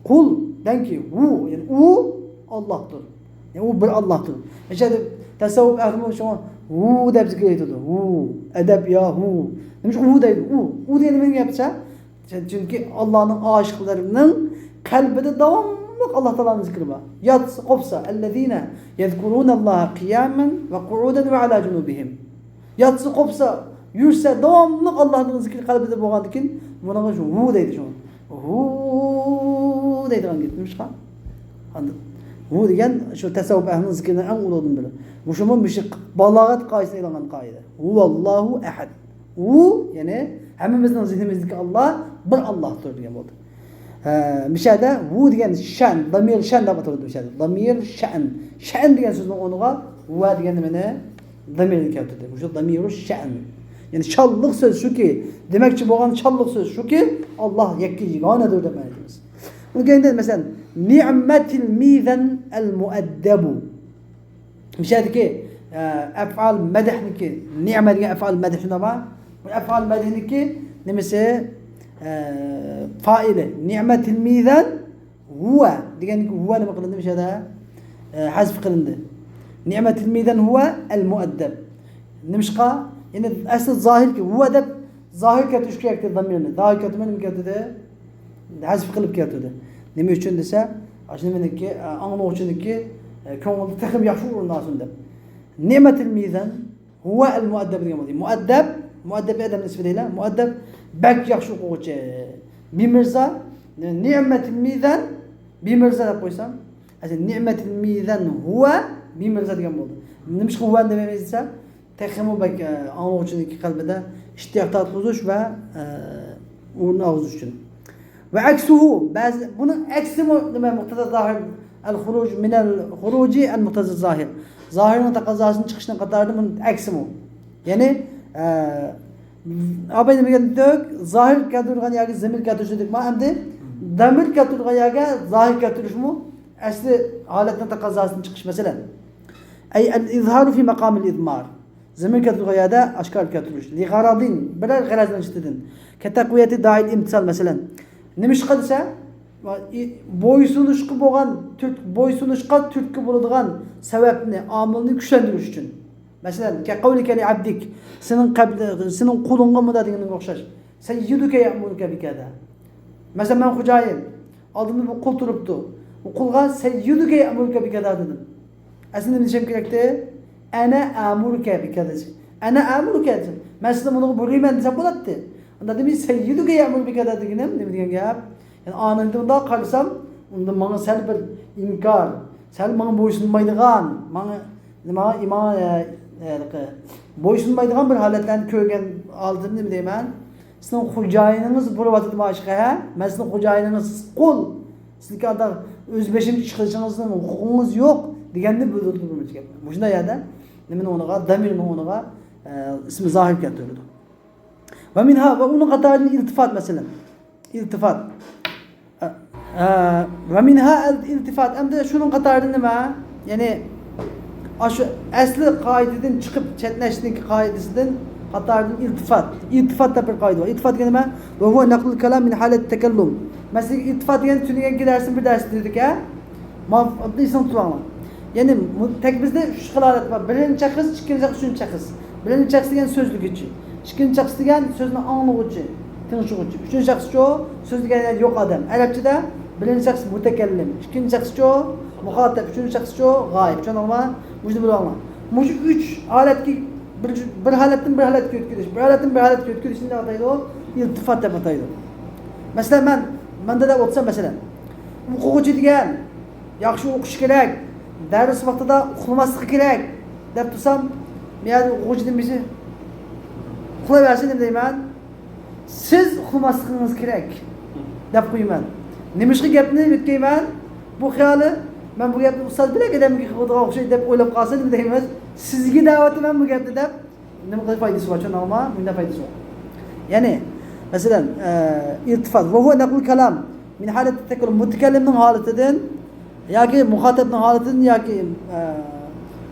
قۇل، دەڭكى، ھۇ، يەنى ئۇ ئاللاھتۇر. يەنى ئۇ بىر ئاللاھتۇر. مەسىلەن، تەسەۋۋۇپ ئەھلىمۇ شۇڭا ھۇ دەپ زىكىر ئېيتىدۇ. ھۇ، ئەدەپ يا ھۇ. نېمىشقا ھۇ دەيدۇ؟ ئۇ. ئۇ دېگەن نېمىنىڭ گەپى دېسە؟ چۈنكى ئاللانىڭ ئاشىقلىرىنىڭ قەلبىدە داۋاملىق داۋاملىق ئاللا تائالانىڭ زىكرى بار. ياتسا قوپسا، الذين يذكرون الله قياما وقعودا وعلى جنوبهم. ياتسا قوپسا، يۈرسە، داۋاملىق ئاللانىڭ زىكرى قەلبىدە بولغاندىن كېيىن، بۇنىڭغا شۇ ھۇ دەيدۇ شۇ. ھۇ دەيدىغان گەپ نېمىشقا؟ ئاندىن ھۇ دېگەن شۇ تەسەۋۋۇپ ئەھلىنىڭ زىكرىنىڭ ئەڭ ئۇلۇغىدىن بىرى. مۇشۇمۇ مۇشۇ بالاغەت قائىدىسىدىن ئېلىنغان قائىدە. ھۇۋاللاھۇ ئەھەد. ھۇ، يەنى ھەممىمىزنىڭ زېھنىمىزدىكى ئاللا بىر ئاللاھتۇر دېگەن بولدى. ھە، مىشەدە ھۇ دېگەن شەن، دامىر شەن دەپ ئاتىلىدۇ مىشەدە. دامىر شەن. شەن دېگەن سۆزنىڭ ئورنىغا ھۇۋا دېگەن نېمىنى؟ دامىرنى كەلتۈردى. مۇشۇ دامىرۇ شەن. يەنى شانلىق سۆز شۇكى، دېمەكچى بولغان شانلىق سۆز شۇكى، ئاللا يەككە يېگانىدۇر دەپ مەنە ئېيتىمىز. ئۇنىڭ كەينىدىن مەسىلەن، نىئمەتىل مىزان ئەل مۇئەددەبۇ. مۇشۇ يەردىكى، ئە، ئەفئال مەدھنىكى، نىئمە دېگەن ئەفئال مەدھ شۇنداقمۇ؟ بۇ ئەفئال مەدھنىكى نېمىسى؟ ئە، فائىلى. نىئمەتىل مىزان ھۇۋە دېگەندىكى ھۇۋە نېمە قىلىندى مۇشۇ يەردە؟ ئە، ھەزف قىلىندى. نىئمەتىل مىزان ھۇۋە ئەل مۇئەددەب. نېمىشقا؟ يەنى ئەسلى زاھىركى ھۇۋە دەپ زاھىر كەلتۈرۈش كېرەك ئىدى دامىرنى. زاھىر كەلتۈرمەي نېمە كەلتۈردى؟ ھەزف قىلىپ كەلتۈردى. نېمە ئۈچۈن دېسە، ئاشۇ نېمىنىڭكى، ئاڭلىغۇچىنىڭكى كۆڭلىدە تېخىمۇ ياخشى ئورۇن ئالسۇن دەپ. نىئمەتىل مىزان ھۇۋە ئەل مۇئەددەب دېگەن بولدى. مۇئەددەب، مۇئەددەب ئادەم نىسبىتى دەيلى. مۇئەددەب بەك ياخشى ئوقۇغۇچى. بىمىرزا، نىئمەتىل مىزان، بىمىرزا دەپ قويسام، ئەسلى نىئمەتىل مىزان ھۇۋە بىمىرزا دېگەن بولدى. نېمىشقا ھۇۋەنى دېمەيمىز دېسە، تېخىمۇ بەك، ئە، ئاڭلىغۇچىنىڭكى قەلبىدە ئىشتىياق تارتقۇزۇش ۋە، ئە، ئورنى ئالغۇزۇش ئۈچۈن. ۋە ئەكسۇھۇ، بەزى، بۇنىڭ ئەكسىمۇ نېمە، مۇقتەزا زاھىر، ئەل خۇرۇج مىنەل خۇرۇجى ئەن مۇقتەزا زاھىر. زاھىرنىڭ تەقەززاسىدىن چىقىشنىڭ قاتارىدا بۇنىڭ ئەكسىمۇ. يەنى، ئە، ئاباي نېمە دېگەندەك، زاھىر كەلتۈرىدىغان يەرگە زەمىر كەلتۈرۈش دېدۇقما ئەمدى؟ دامىر كەلتۈرىدىغان يەرگە زاھىر كەلتۈرۈشمۇ ئەسلى ھالەتنىڭ تەقەززاسىدىن چىقىش، مەسىلەن. ئەي ئەل ئىزھارۇ فى مەقامىل ئىزمار. زەمىر كەلتۈرگەن يەردە ئاشكارا كەلتۈرۈش. لىغەرەزىن، بىرەر غەرەزنىڭ جىددىدىن. كەتەقۋىيەتى دائىل ئىمتىسال، مەسىلەن. نېمىشقا دېسە، بويسۇنۇشقا بولغان تۈرت-، بويسۇنۇشقا تۈرتكە بولىدىغان سەۋەبنى، ئامىلنى كۈچلەندۈرۈش ئۈچۈن. مەسىلەن، كەقەۋلىكە لىئەبدىك، سېنىڭ قەبلە-، سېنىڭ قۇلۇڭغا مۇنداق دېگىنىڭگە ئوخشاش. سەييىدۇكە يەئمۇرۇكە بىكەزا. مەسىلەن، مەن خوجايىن، ئالدىمدا بىر قۇل تۇرۇپتۇ. بۇ قۇلغا سەييىدۇكە يەئمۇرۇكە بىكەزا دېدىم. ئەسلىدە نېمە دېيىشىم كېرەكتى؟ ئەنە ئەمۇرۇكە بىكەزا. ئەنە ئەمۇرۇكە دېسەم، مەن سىزنى بۇنىڭغا بۇيرۇيمەن دېسەم بولاتتى. ئاندا دېمەي سەييىدۇكە يەئمۇرۇكە بىكەزا دېگىنىم نېمە دېگەن گەپ؟ يەنى ئانىڭدا مۇنداق قارىسام، ئۇندا ماڭا سەل بىر ئىنكار، سەل ماڭا بويسۇنمايدىغان، ماڭا، ماڭا، ماڭا، ئە، ئە، بويسۇنمايدىغان بىر ھالەتلەرنى كۆرگەن ھالىتىمنى نېمە دەيمەن؟ سىزنىڭ خوجايىنىڭىز بۇرۇۋاتىدۇ مانا ئىشقا، ھە؟ مەن سىزنىڭ خوجايىنىڭىز قۇل. سىزنىڭكى ئانداق ئۆز بېشىمچە ئىش قىلىشىڭىزنىڭ ھوقۇقىڭىز يوق دېگەننى بىلدۈرىدۇ بۇ گەپ. مۇشۇنداق يەردە نېمىنىڭ ئورنىغا، دامىرنىڭ ئورنىغا، ئە، ئىسمى زاھىر كەلتۈرۈلىدۇ. ۋە مىنھا، ۋە ئۇنىڭ قاتارىدىن ئىلتىفات، مەسىلەن. ئىلتىفات. ئە، ئە، ۋە مىنھا ئىلتىفات. ئەمدى شۇنىڭ قاتارىدىن نېمە؟ يەنى، ئاشۇ ئەسلى قائىدىدىن چىقىپ چەتنەشنىڭكى قائىدىسىدىن قاتارىدىن ئىلتىفات. ئىلتىفات دەپ بىر قائىدە بار. ئىلتىفات دېگەن نېمە؟ ۋە ھۇۋە نەقلۇل كالام مىن ھالەت تەكەللۇم. مەسىلەن، ئىلتىفات دېگەن تۈنۈگۈنكى دەرسنىڭ بىر دەرسى دېدىكە، ماۋۇ ئېسىڭدە تۇتۇۋالىڭلار. يەنى مۇ-، تەك بىزدە ئۈچ خىل ھالەت بار. بىرىنچى شەخس، ئىككىنچى شەخس، ئۈچىنچى شەخس. بىرىنچى شەخس دېگەن سۆزلىگۈچى. ئىككىنچى شەخس دېگەن سۆزنى ئاڭلىغۇچى، تىڭشىغۇچى. ئۈچىنچى شەخسچۇ، سۆزلىگەن يەردە يوق ئادەم. ئەرەبچىدە بىرىنچى شەخس مۇتەكەللىم، ئىككىنچى شەخسچۇ مۇخاتەب، ئۈچىنچى شەخسچۇ غايىب. چۈشەندىڭلارمۇ؟ مۇشۇنى بىلىۋالىڭلار. مۇشۇ ئۈچ ھالەتكە بىر، بىر ھالەتتىن بىر ھالەتكە ئۆتكۈزۈش، بىر ھالەتتىن بىر ھالەتكە ئۆتكۈزۈشنى نېمە ئاتايدۇ؟ ئىلتىپات دەپ ئاتايدۇ. مەسىلەن، مەن مەندە دەپ ئوتسام، مەسىلەن، ئوقۇغۇچى دېگەن ياخشى ئوقۇش كېرەك، دەرس ۋاقتىدا ئۇخلىماسلىقى كېرەك دەپ تۇرسام، مەيەردە ئوقۇغۇچىدىن بىرسى ئۇخلاۋەرسە نېمە دەيمەن؟ سىز ئۇخلىماسلىقىڭىز كېرەك دەپ قويىمەن. نېمىشقا گەپنى يۆتكەيمەن؟ بۇ خىيالى، مەن بۇ گەپنى ئۇستاز بىلەك ئادەمگە قىلىدىغان ئوخشايدۇ دەپ ئويلاپ قالسا نېمە دەيمىز؟ سىزگە دەۋاتىمەن بۇ گەپنى دەپ نېمە قىلىش پايدىسى بار؟ چۈشەندىڭلارمۇ؟ مۇنداق پايدىسى بار. يەنى، مەسىلەن، ئە، ئىلتىپات. ۋە ھۇۋە نەقلۇل كالام مىن ھالەت تەكەللۇم. مۇتەكەللىمنىڭ ھالىتىدىن ياكى مۇخاتەبنىڭ ھالىتىدىن ياكى، ئە،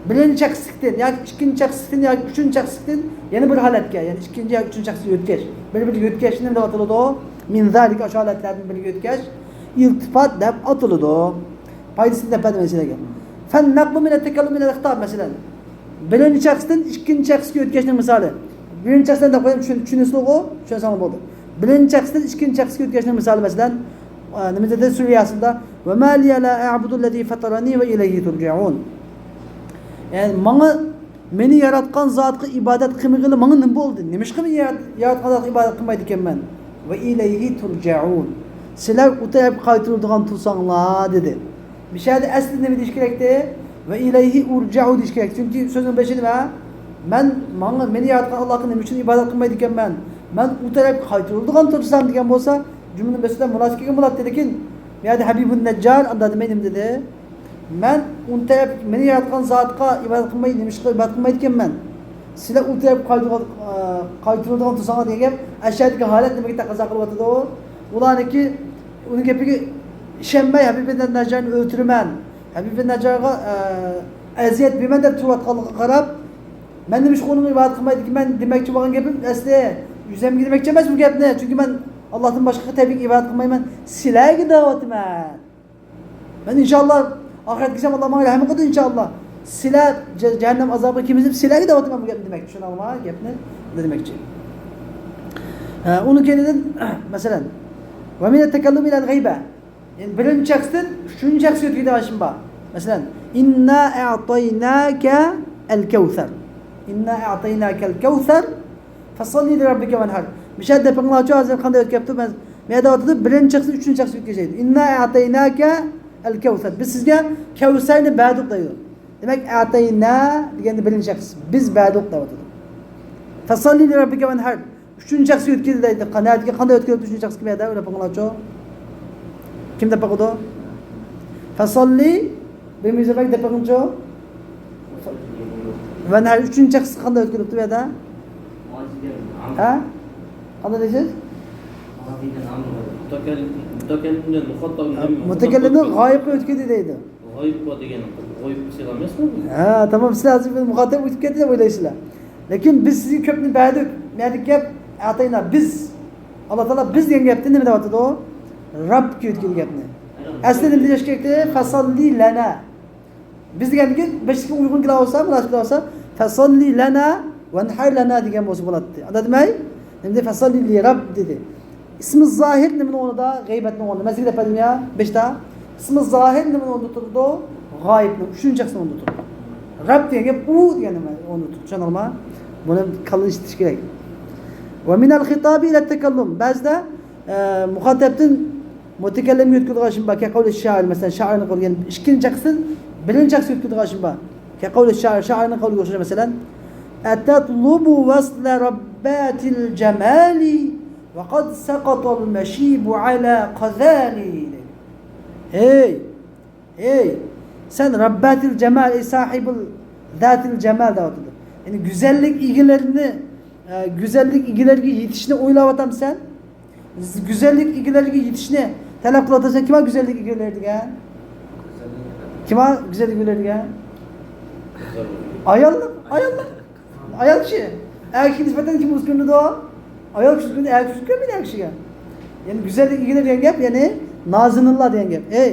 بىرىنچى شەخسلىكتىن ياكى ئىككىنچى شەخسلىكتىن ياكى ئۈچىنچى شەخسلىكتىن يەنە بىر ھالەتكە، يەنى ئىككىنچى ياكى ئۈچىنچى شەخسكە يۆتكەش. بىر-بىرىگە يۆتكەشنى نېمە دەپ ئاتىلىدۇ؟ مىن زالىكە، ئاشۇ ھالەتلەردىن بىرىگە يۆتكەش ئىلتىپات دەپ ئاتىلىدۇ. پايدىسىنى دەپ بەردىم سىلەرگە. فەن نەقلۇ مىنەت تەكەللۇم ئىلەل خىتاب، مەسىلەن. بىرىنچى شەخستىن ئىككىنچى شەخسكە ئۆتكەشنىڭ مىسالى. بىرىنچى شەخستىن دەپ قويۇپ چۈشىنىسىزغۇ؟ چۈشەنسەڭلار بولدى. بىرىنچى شەخستىن ئىككىنچى شەخسكە ئۆتكەشنىڭ مىسالى، مەسىلەن، ئە، نېمە دېدى؟ سۈرە ياسىندا، وما لي لا أعبد الذي فطرني وإليه ترجعون. يەنى ماڭا، مېنى ياراتقان زاتقا ئىبادەت قىلمىغىلى ماڭا نېمە بولدى؟ نېمىشقا مېنى يارات-، ياراتقان زاتقا ئىبادەت قىلمايدىكەنمەن؟ وإليه ترجعون. سىلەر ئۇ تەرەپكە قايتۇرۇلىدىغان تۇرساڭلار، دېدى. مۇشۇ يەردە ئەسلى نېمە دېيىش كېرەكتى؟ وإليه أرجع دېيىش كېرەك. چۈنكى سۆزنىڭ بېشى نېمە؟ مەن، ماڭا، مېنى ياراتقان ئاللاھقا نېمە ئۈچۈن ئىبادەت قىلمايدىكەنمەن؟ مەن ئۇ تەرەپكە قايتۇرۇلىدىغان تۇرسام دېگەن بولسا، جۈملىنىڭ بېشىدا مۇناسىپ كەلگەن بولاتتى. لېكىن بۇ يەردە ھەبىبۇن نەججار ئاندا دېمەي نېمە دېدى؟ مەن ئۇ تەرەپ، مېنى ياراتقان زاتقا ئىبادەت قىلماي، نېمىشقا ئىبادەت قىلمايدىكەنمەن؟ سىلەر ئۇ تەرەپكە قايتۇرۇلغان، ئە، قايتۇرۇلىدىغان تۇرساڭلار دېگەن گەپ، ئەشەدىكى ھالەت نېمىگە تەقەززا قىلىۋاتىدۇ؟ ئۇلارنىڭكى، ئۇنىڭ گېپىگە ئىشەنمەي، ھەبىبۇن نەججارنى ئۆلتۈرىمەن، ھەبىبۇن نەججارغا، ئە، ئەزىيەت بېرىمەن دەپ تۇرۇۋاتقانلىقىغا قاراپ، مەن نېمىشقا ئۇنىڭغا ئىبادەت قىلمايدىكەنمەن دېمەكچى بولغان گېپىم ئەسلى ئۆزۈمگە دېمەكچى ئەمەس بۇ گەپنى. چۈنكى مەن ئاللاھتىن باشقا تەبىئىي ئىبادەت قىلمايمەن. سىلەرگە دەۋاتىمەن. مەن ئىنشاللا ئاخىرەتكە كەلسەم، ئاللا ماڭا رەھىم قىلىدۇ ئىنشاللا. سىلەر جە-، جەھەننەم ئازابىغا كىرمىسە، سىلەرگە دەۋاتىمەن بۇ گەپنى دېمەكچى. چۈشەندىڭلارمۇ؟ گەپنى دېمەكچى. ھە، ئۇنىڭ كەينىدىن، مەسىلەن، ومن التكلم إلى الغيبة. يەنى بىرىنچى شەخستىن ئۈچىنچى شەخسكە ئۆتكەن ئىشىم بار. مەسىلەن، إنا أعطيناك الكوثر. إنا أعطيناك الكوثر. فصل لربك وانحر. مۇشۇ يەردە دەپ بېقىڭلارچۇ، ھازىر قانداق ئۆتۈپ كەپتۇ؟ مەن، مەن دەۋاتىدۇ، بىرىنچى شەخس، ئۈچىنچى شەخس ئۆتكۈزەيدۇ. إنا أعطيناك الكوثر. بىز سىزگە كەۋسەرنى بەردۇق دەيدۇ. دېمەك، أعطينا دېگەندە بىرىنچى شەخس. بىز بەردۇق دەۋاتىدۇ. فصل لربك وانحر. ئۈچىنچى شەخس ئۆتكۈزدى دەيدۇ. قا-، نەدىكى قانداق ئۆتكۈزۈپتۇ ئۈچىنچى شەخسكە بۇ يەردە؟ ئويلاپ بېقىڭلارچۇ. كىم دەپ بېقىدۇ؟ فصل. بىر مىزا بەگ دەپ بېقىڭچۇ. ۋەنھەر ئۈچىنچى شەخسكە قانداق ئۆتكۈزۈپتۇ بۇ يەردە؟ ھە؟ قانداق دەيسىز؟ مۇتەكەللىم، مۇتەكەللىمدىن مۇخاطاب. مۇتەكەللىمدىن غايىبقا ئۆتكۈزدى دەيدۇ. غايىب بار دېگەن غايىب سىلەر ئەمەسمۇ؟ ھە، تامام، سىلەر ھازىر مۇخاطاب ئۆتۈپ كەتتى دەپ ئويلايسىلەر. لېكىن بىز سىزگە كۆپنى بەردۇق. نەدىكى گەپ؟ ئەتەينا، بىز. ئاللا تائالا بىز دېگەن گەپتىن نېمە دەۋاتىدۇ؟ رەبكە ئۆتكەن گەپنى. ئەسلى نېمە دېيىش كېرەكتى؟ فەسەللى لەنا. بىز دېگەندىكىن بېشىدىكى ئۇيغۇن كېلىۋالسا، مۇناسىپ كېلىۋالسا، فەسەللى لەنا ۋەنھەر لەنا دېگەن بولسا بولاتتى. ئاندا دېمەي، نېمە دېدى؟ فەسەللى لىرەب دېدى. ئىسمى زاھىر نېمىنىڭ ئورنىدا؟ غەيبەتنىڭ ئورنىدا. مەن سىزگە دەپ بەردىم يا، بېشىدا. ئىسمى زاھىر نېمىنىڭ ئورنىدا تۇرىدۇ؟ غايىبنىڭ، ئۈچىنچى شەخسنىڭ ئورنىدا تۇرىدۇ. رەب دېگەن گەپ ئۇ دېگەن نېمە ئورنىدا تۇرىدۇ. چۈشەندىڭلارمۇ؟ بۇنى كاللا ئىشلىتىش كېرەك. ۋە مىنەل خىتابى ئىلە تەكەللۇم. بەزىدە، ئە، مۇخاتەبتىن مۇتەكەللىمگە يۆتكىلىدىغان ئىشىم بار. كەقەۋلى شائىر، مەسىلەن، شائىرنىڭ قولىغا، يەنى ئىككىنچى شەخستىن بىرىنچى شەخسكە يۆتكىلىدىغان ئىشىم بار. كەقەۋلى شائىر، شائىرنىڭ قولىغا ئوخشاش، مەسىلەن، ئەتەتلۇبۇ ۋەسلە رەبباتىل جەمالى ۋە قەد سەقەتەل مەشىبۇ ئەلا قەزالى. ھەي، ھەي، سەن رەبباتىل جەمال، ئەي ساھىبىل زاتىل جەمال دەۋاتىدۇ. يەنى گۈزەللىك ئىگىلىرىنى، ئە، گۈزەللىك ئىگىلىرىگە يېتىشنى ئويلاۋاتامسەن؟ گۈزەللىك ئىگىلىرىگە يېتىشنى تەلەپ قىلىۋاتىسەن. كىم بار گۈزەللىك ئىگىلىرى دېگەن؟ كىم بار گۈزەللىك ئىگىلىرى دېگەن؟ ئاياللار، ئاياللار. ئايال كىشى. ئەر كىشىگە نىسبەتەن كىم ئۆزگىرىدۇ؟ ئايال كىشى ئۆزگىرىدۇ، ئەر كىشى ئۆزگىرمەيدۇ ئەر كىشىگە. يەنى گۈزەللىك ئىگىلىرى دېگەن گەپ، يەنى نازىنىنلار دېگەن گەپ. ئەي،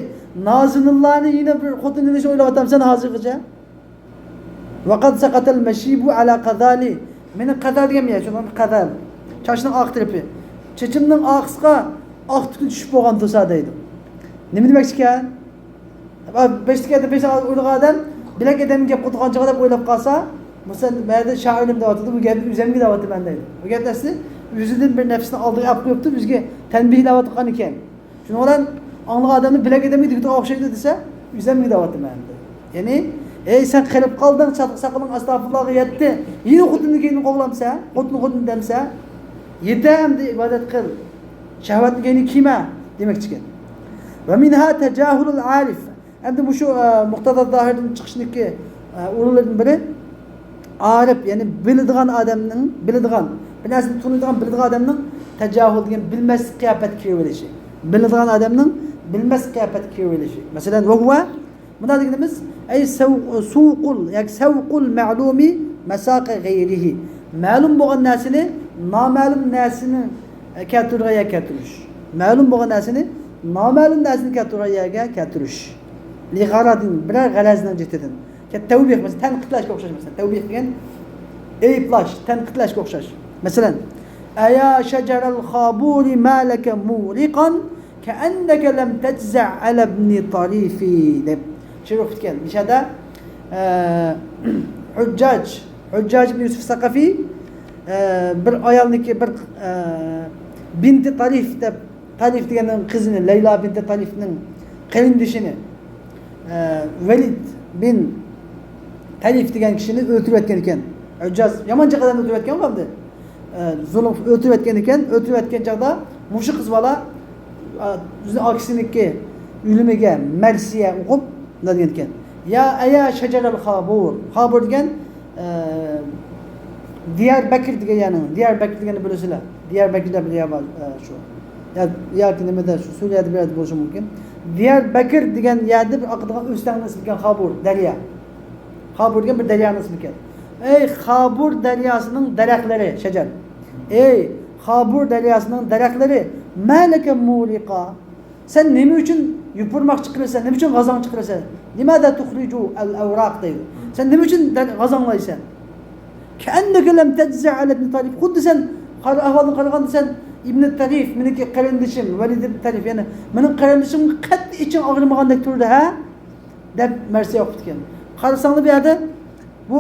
نازىنىنلارنى يەنە بىر خوتۇن ئېلىشنى ئويلاۋاتامسەن ھازىرغىچە؟ ۋەقەد سەقەتەل مەشىبۇ ئەلا قەزالى. مېنىڭ قەزال دېگەن يەر، شۇنىڭ قەزال. چاچنىڭ ئارقا تەرىپى. چېچىمنىڭ ئارقىسىغا ئاق تۈكى چۈشۈپ بولغان تۇرسا دەيدۇ. نېمە دېمەكچىكەن؟ بېشىدىكى ئادەم، بېشىدا ئويلىغان ئادەم، بىلەك ئادەمگە گەپ قىلىدىغان چاغدا دەپ ئويلاپ قالسا، مەسىلەن، مەيەردە شائىرنىمۇ دەۋاتىدۇ، بۇ گەپنى ئۆزەمگە دەۋاتىمەن دەيدۇ. بۇ گەپنى ئەسلى ئۆزىدىن بىر نەپسىنى ئالدىغا ئەپ قويۇپتۇ، بىزگە تەنبىھلەۋاتقان ئىكەن. شۇنىڭ بىلەن ئاڭلىغان ئادەمنى بىلەك ئادەمگە دېگۈدەك ئوخشايدۇ دېسە، ئۆزەمگە دەۋاتىمەن دەيدۇ. يەنى، ئەي، سەن قېرىپ قالدىڭ، چاتاق ساقىلىڭ ئەستەغپۇرۇللاغا يەتتى. يەنە خوتۇننى كەينىدىن قوغلامسەن، خوتۇن، خوتۇن دەمسە، يېتە ئەمدى ئىبادەت قىل. شەھۋەتنى كەينىگە كىيمە دېمەكچىكەن. ۋە مىنھا تەجاھۇلۇل ئارىف. ئەمدى مۇشۇ، ئە، مۇقتەزا زاھىردىن چىقىشنىڭكى، ئە، ئورۇنلىرىدىن بىرى، ئارىپ، يەنى بىلىدىغان ئادەمنىڭ، بىلىدىغان، بىر نەرسىنى تونۇيدىغان، بىلىدىغان ئادەمنىڭ تەجاھۇل دېگەن بىلمەسلىك قىياپەتكە كىرىۋېلىشى. بىلىدىغان ئادەمنىڭ بىلمەسلىك قىياپەتكە كىرىۋېلىشى. مەسىلەن، ۋەھۇۋە، مۇنداق دېگىنىمىز، ئەي سەۋ-، سۇقۇل، ياكى سەۋقۇل مەلۇمى مەساقە غەيرىھى. مەلۇم بولغان نەرسىنى نامەلۇم نەرسىنى، ئە، كەلتۈرىدىغان يەرگە كەلتۈرۈش. مەلۇم بولغان نەرسىنى نامەلۇم نەرسىنى كەلتۈرىدىغان يەرگە كەلتۈرۈش. لىغەرەزىن، بىرەر غەرەزنىڭ جېھىتىدىن. تەۋبىھ، مەسىلەن، تەنقىدلەشكە ئوخشاش، مەسىلەن، تەۋبىھ دېگەن ئەيىبلەش، تەنقىدلەشكە ئوخشاش. مەسىلەن، ئەيا شەجەرەل خابۇرى ما لەكە مۇغرىقان كأنك لم تجزع على ابن طريف دەپ شېئىر ئوقۇپتىكەن. مۇشۇ يەردە، ئە، ھۇججاج، ھۇججاج ئىبن يۈسۈف سەقەفى، ئە، بىر ئايالنىڭكى، بىر، ئە، بىنتى تارىف دەپ، تارىف دېگەننىڭ قىزىنى، لەيلا بىنتى تارىفنىڭ قېرىندىشىنى، ئە، ۋەلىد بىن تەلىف دېگەن كىشىنى ئۆلتۈرۈۋەتكەن ئىكەن. ئەجاز يامان جاقادان ئۆلتۈرۈۋەتكەن ئەمدى. ئە، زۇلۇم ئۆلتۈرۈۋەتكەن ئىكەن. ئۆلتۈرۈۋەتكەن چاغدا مۇشۇ قىز بالا، ئە، ئۆزىنىڭ ئاكىسىنىڭكى ئۆلۈمىگە مەرسىيە ئوقۇپ، مۇنداق دېگەن ئىكەن. يا ئەيا شەجەرەل خابۇر. خابۇر دېگەن، ئە، دىيار بەكر دېگەن يەرنىڭ، دىيار بەكر دېگەننى بىلىسىلەر. دىيار بەكر دەپ بىر يەر بار، ئە، شۇ. يا، ياكى نېمىدە، شۇ سۈرىيەدە بىر يەردە بولۇشى مۇمكىن. دىيار بەكر دېگەن يەردە بىر ئاقىدىغان ئۆستەڭنىڭ ئىسمى ئىكەن، خابۇر، دەريا. خابۇر دېگەن بىر دەريانىڭ ئىسمى ئىكەن. ئەي خابۇر دەرياسىنىڭ دەرەخلىرى، شەجەر. ئەي خابۇر دەرياسىنىڭ دەرەخلىرى، مەلەكە مۇرىقا. سەن نېمە ئۈچۈن يوپۇرماق چىقىرىسەن؟ نېمە ئۈچۈن غازاڭ چىقىرىسەن؟ لىمادا تۇخرىجۇ ئەل ئەۋراق دەيدۇ. سەن نېمە ئۈچۈن دە-، غازاڭلايسەن؟ كەئەننەكە لەم تەجزە ئەلە ئىبنى تەرىف. خۇددى سەن قارا-، ئەھۋالدىن قارىغاندا سەن ئىبنى تەرىف، مېنىڭكى قېرىندىشىم، ۋەلىد ئىبنى تەرىف، يەنى مېنىڭ قېرىندىشىمغا قەتئىي ئىچىڭ ئاغرىمىغاندەك تۇردى، ھە؟ دەپ مەرسىيە ئوقۇپتىكەن. قارىساڭلار بۇ يەردە بۇ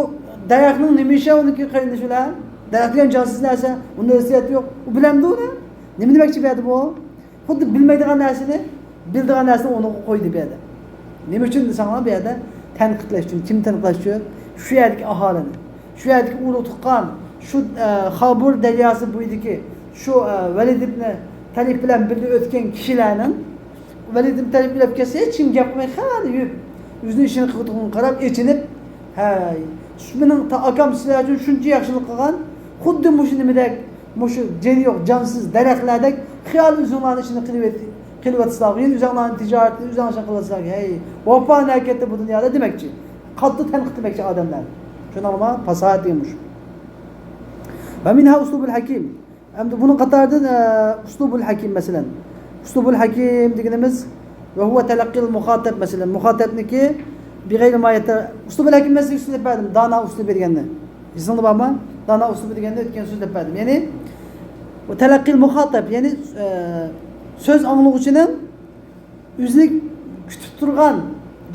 دەرەخنىڭ نېمە ئىشى ئۇنىڭكى قېرىندىشى بىلەن؟ دەرەخ دېگەن جانسىز نەرسە، ئۇنىڭ ھېسسىياتى يوق. ئۇ بىلەمدۇ ئۇنى؟ نېمە دېمەكچى بۇ يەردە بۇ؟ خۇددى بىلمەيدىغان نەرسىنى، بىلىدىغان نەرسىنى ئورنىغا قويدى بۇ يەردە. نېمە ئۈچۈن دېسەڭلار، بۇ يەردە تەنقىدلەش ئۈچۈن. كىمنى تەنقىدلەش ئۈچۈن؟ شۇ يەردىكى ئاھالىنى. شۇ يەردىكى ئۇرۇق تۇغقان، شۇ، ئە، خابۇر دەرياسى بويىدىكى شۇ، ئە، ۋەلىد ئىبنى تەلىف بىلەن بىللە ئۆتكەن كىشىلەرنىڭ، ۋەلىد ئىبنى تەلىف بىلەپ كەلسە، ھېچكىم گەپ قىلماي، خېلى يۈرۈپ، ئۆزىنىڭ ئىشىنى قىلىۋاتقىنىغا قاراپ ئېچىنىپ، ھەي، شۇ مېنىڭ تا-، ئاكام سىلەر ئۈچۈن شۇنچە ياخشىلىق قىلغان، خۇددى مۇشۇ نېمىدەك، مۇشۇ جېنى يوق، جانسىز دەرەخلەردەك خىيال ئۆزۈڭلارنىڭ ئىشىنى قىلىۋېت-، قىلىۋاتىسىلەر، يەنە ئۆزۈڭلارنىڭ تىجارىتىنى ئۆزۈڭلار ئىشىنى قىلىۋاتىسىلەر. ھەي، ۋاپا نەگەتتە بۇ دۇنيادا دېمەكچى. قاتتىق تەنقىد قىلماقچى ئادەملەر. شۇنىڭغىمۇ پاساھەت دېگەن مۇشۇ. ۋە مىنھا ئۇسلۇبۇل ھەكىم. ئەمدى بۇنىڭ قاتارىدىن، ئە، ئۇسلۇبۇل ھەكىم مەسىلەن. ئۇسلۇبۇل ھەكىم دېگىنىمىز، ۋە ھۇۋە تەلەققىل مۇخاتەب مەسىلەن. مۇخاتەبنىكى بىغەيرى ما يەتە-، ئۇسلۇبۇل ھەكىم مەسىلەن ئۇسلۇب دەپ بەردىم. دانا ئۇسلۇبى دېگەننى. ئېسىڭدە بارمۇ؟ دانا ئۇسلۇبى دېگەننى ئۆتكەن سۆز دەپ بەردىم. يەنى، ۋە تەلەققىل مۇخاتەب، يەنى، ئە، سۆز ئاڭلىغۇچىنىڭ ئۆزىنى كۈتۈپ تۇرغان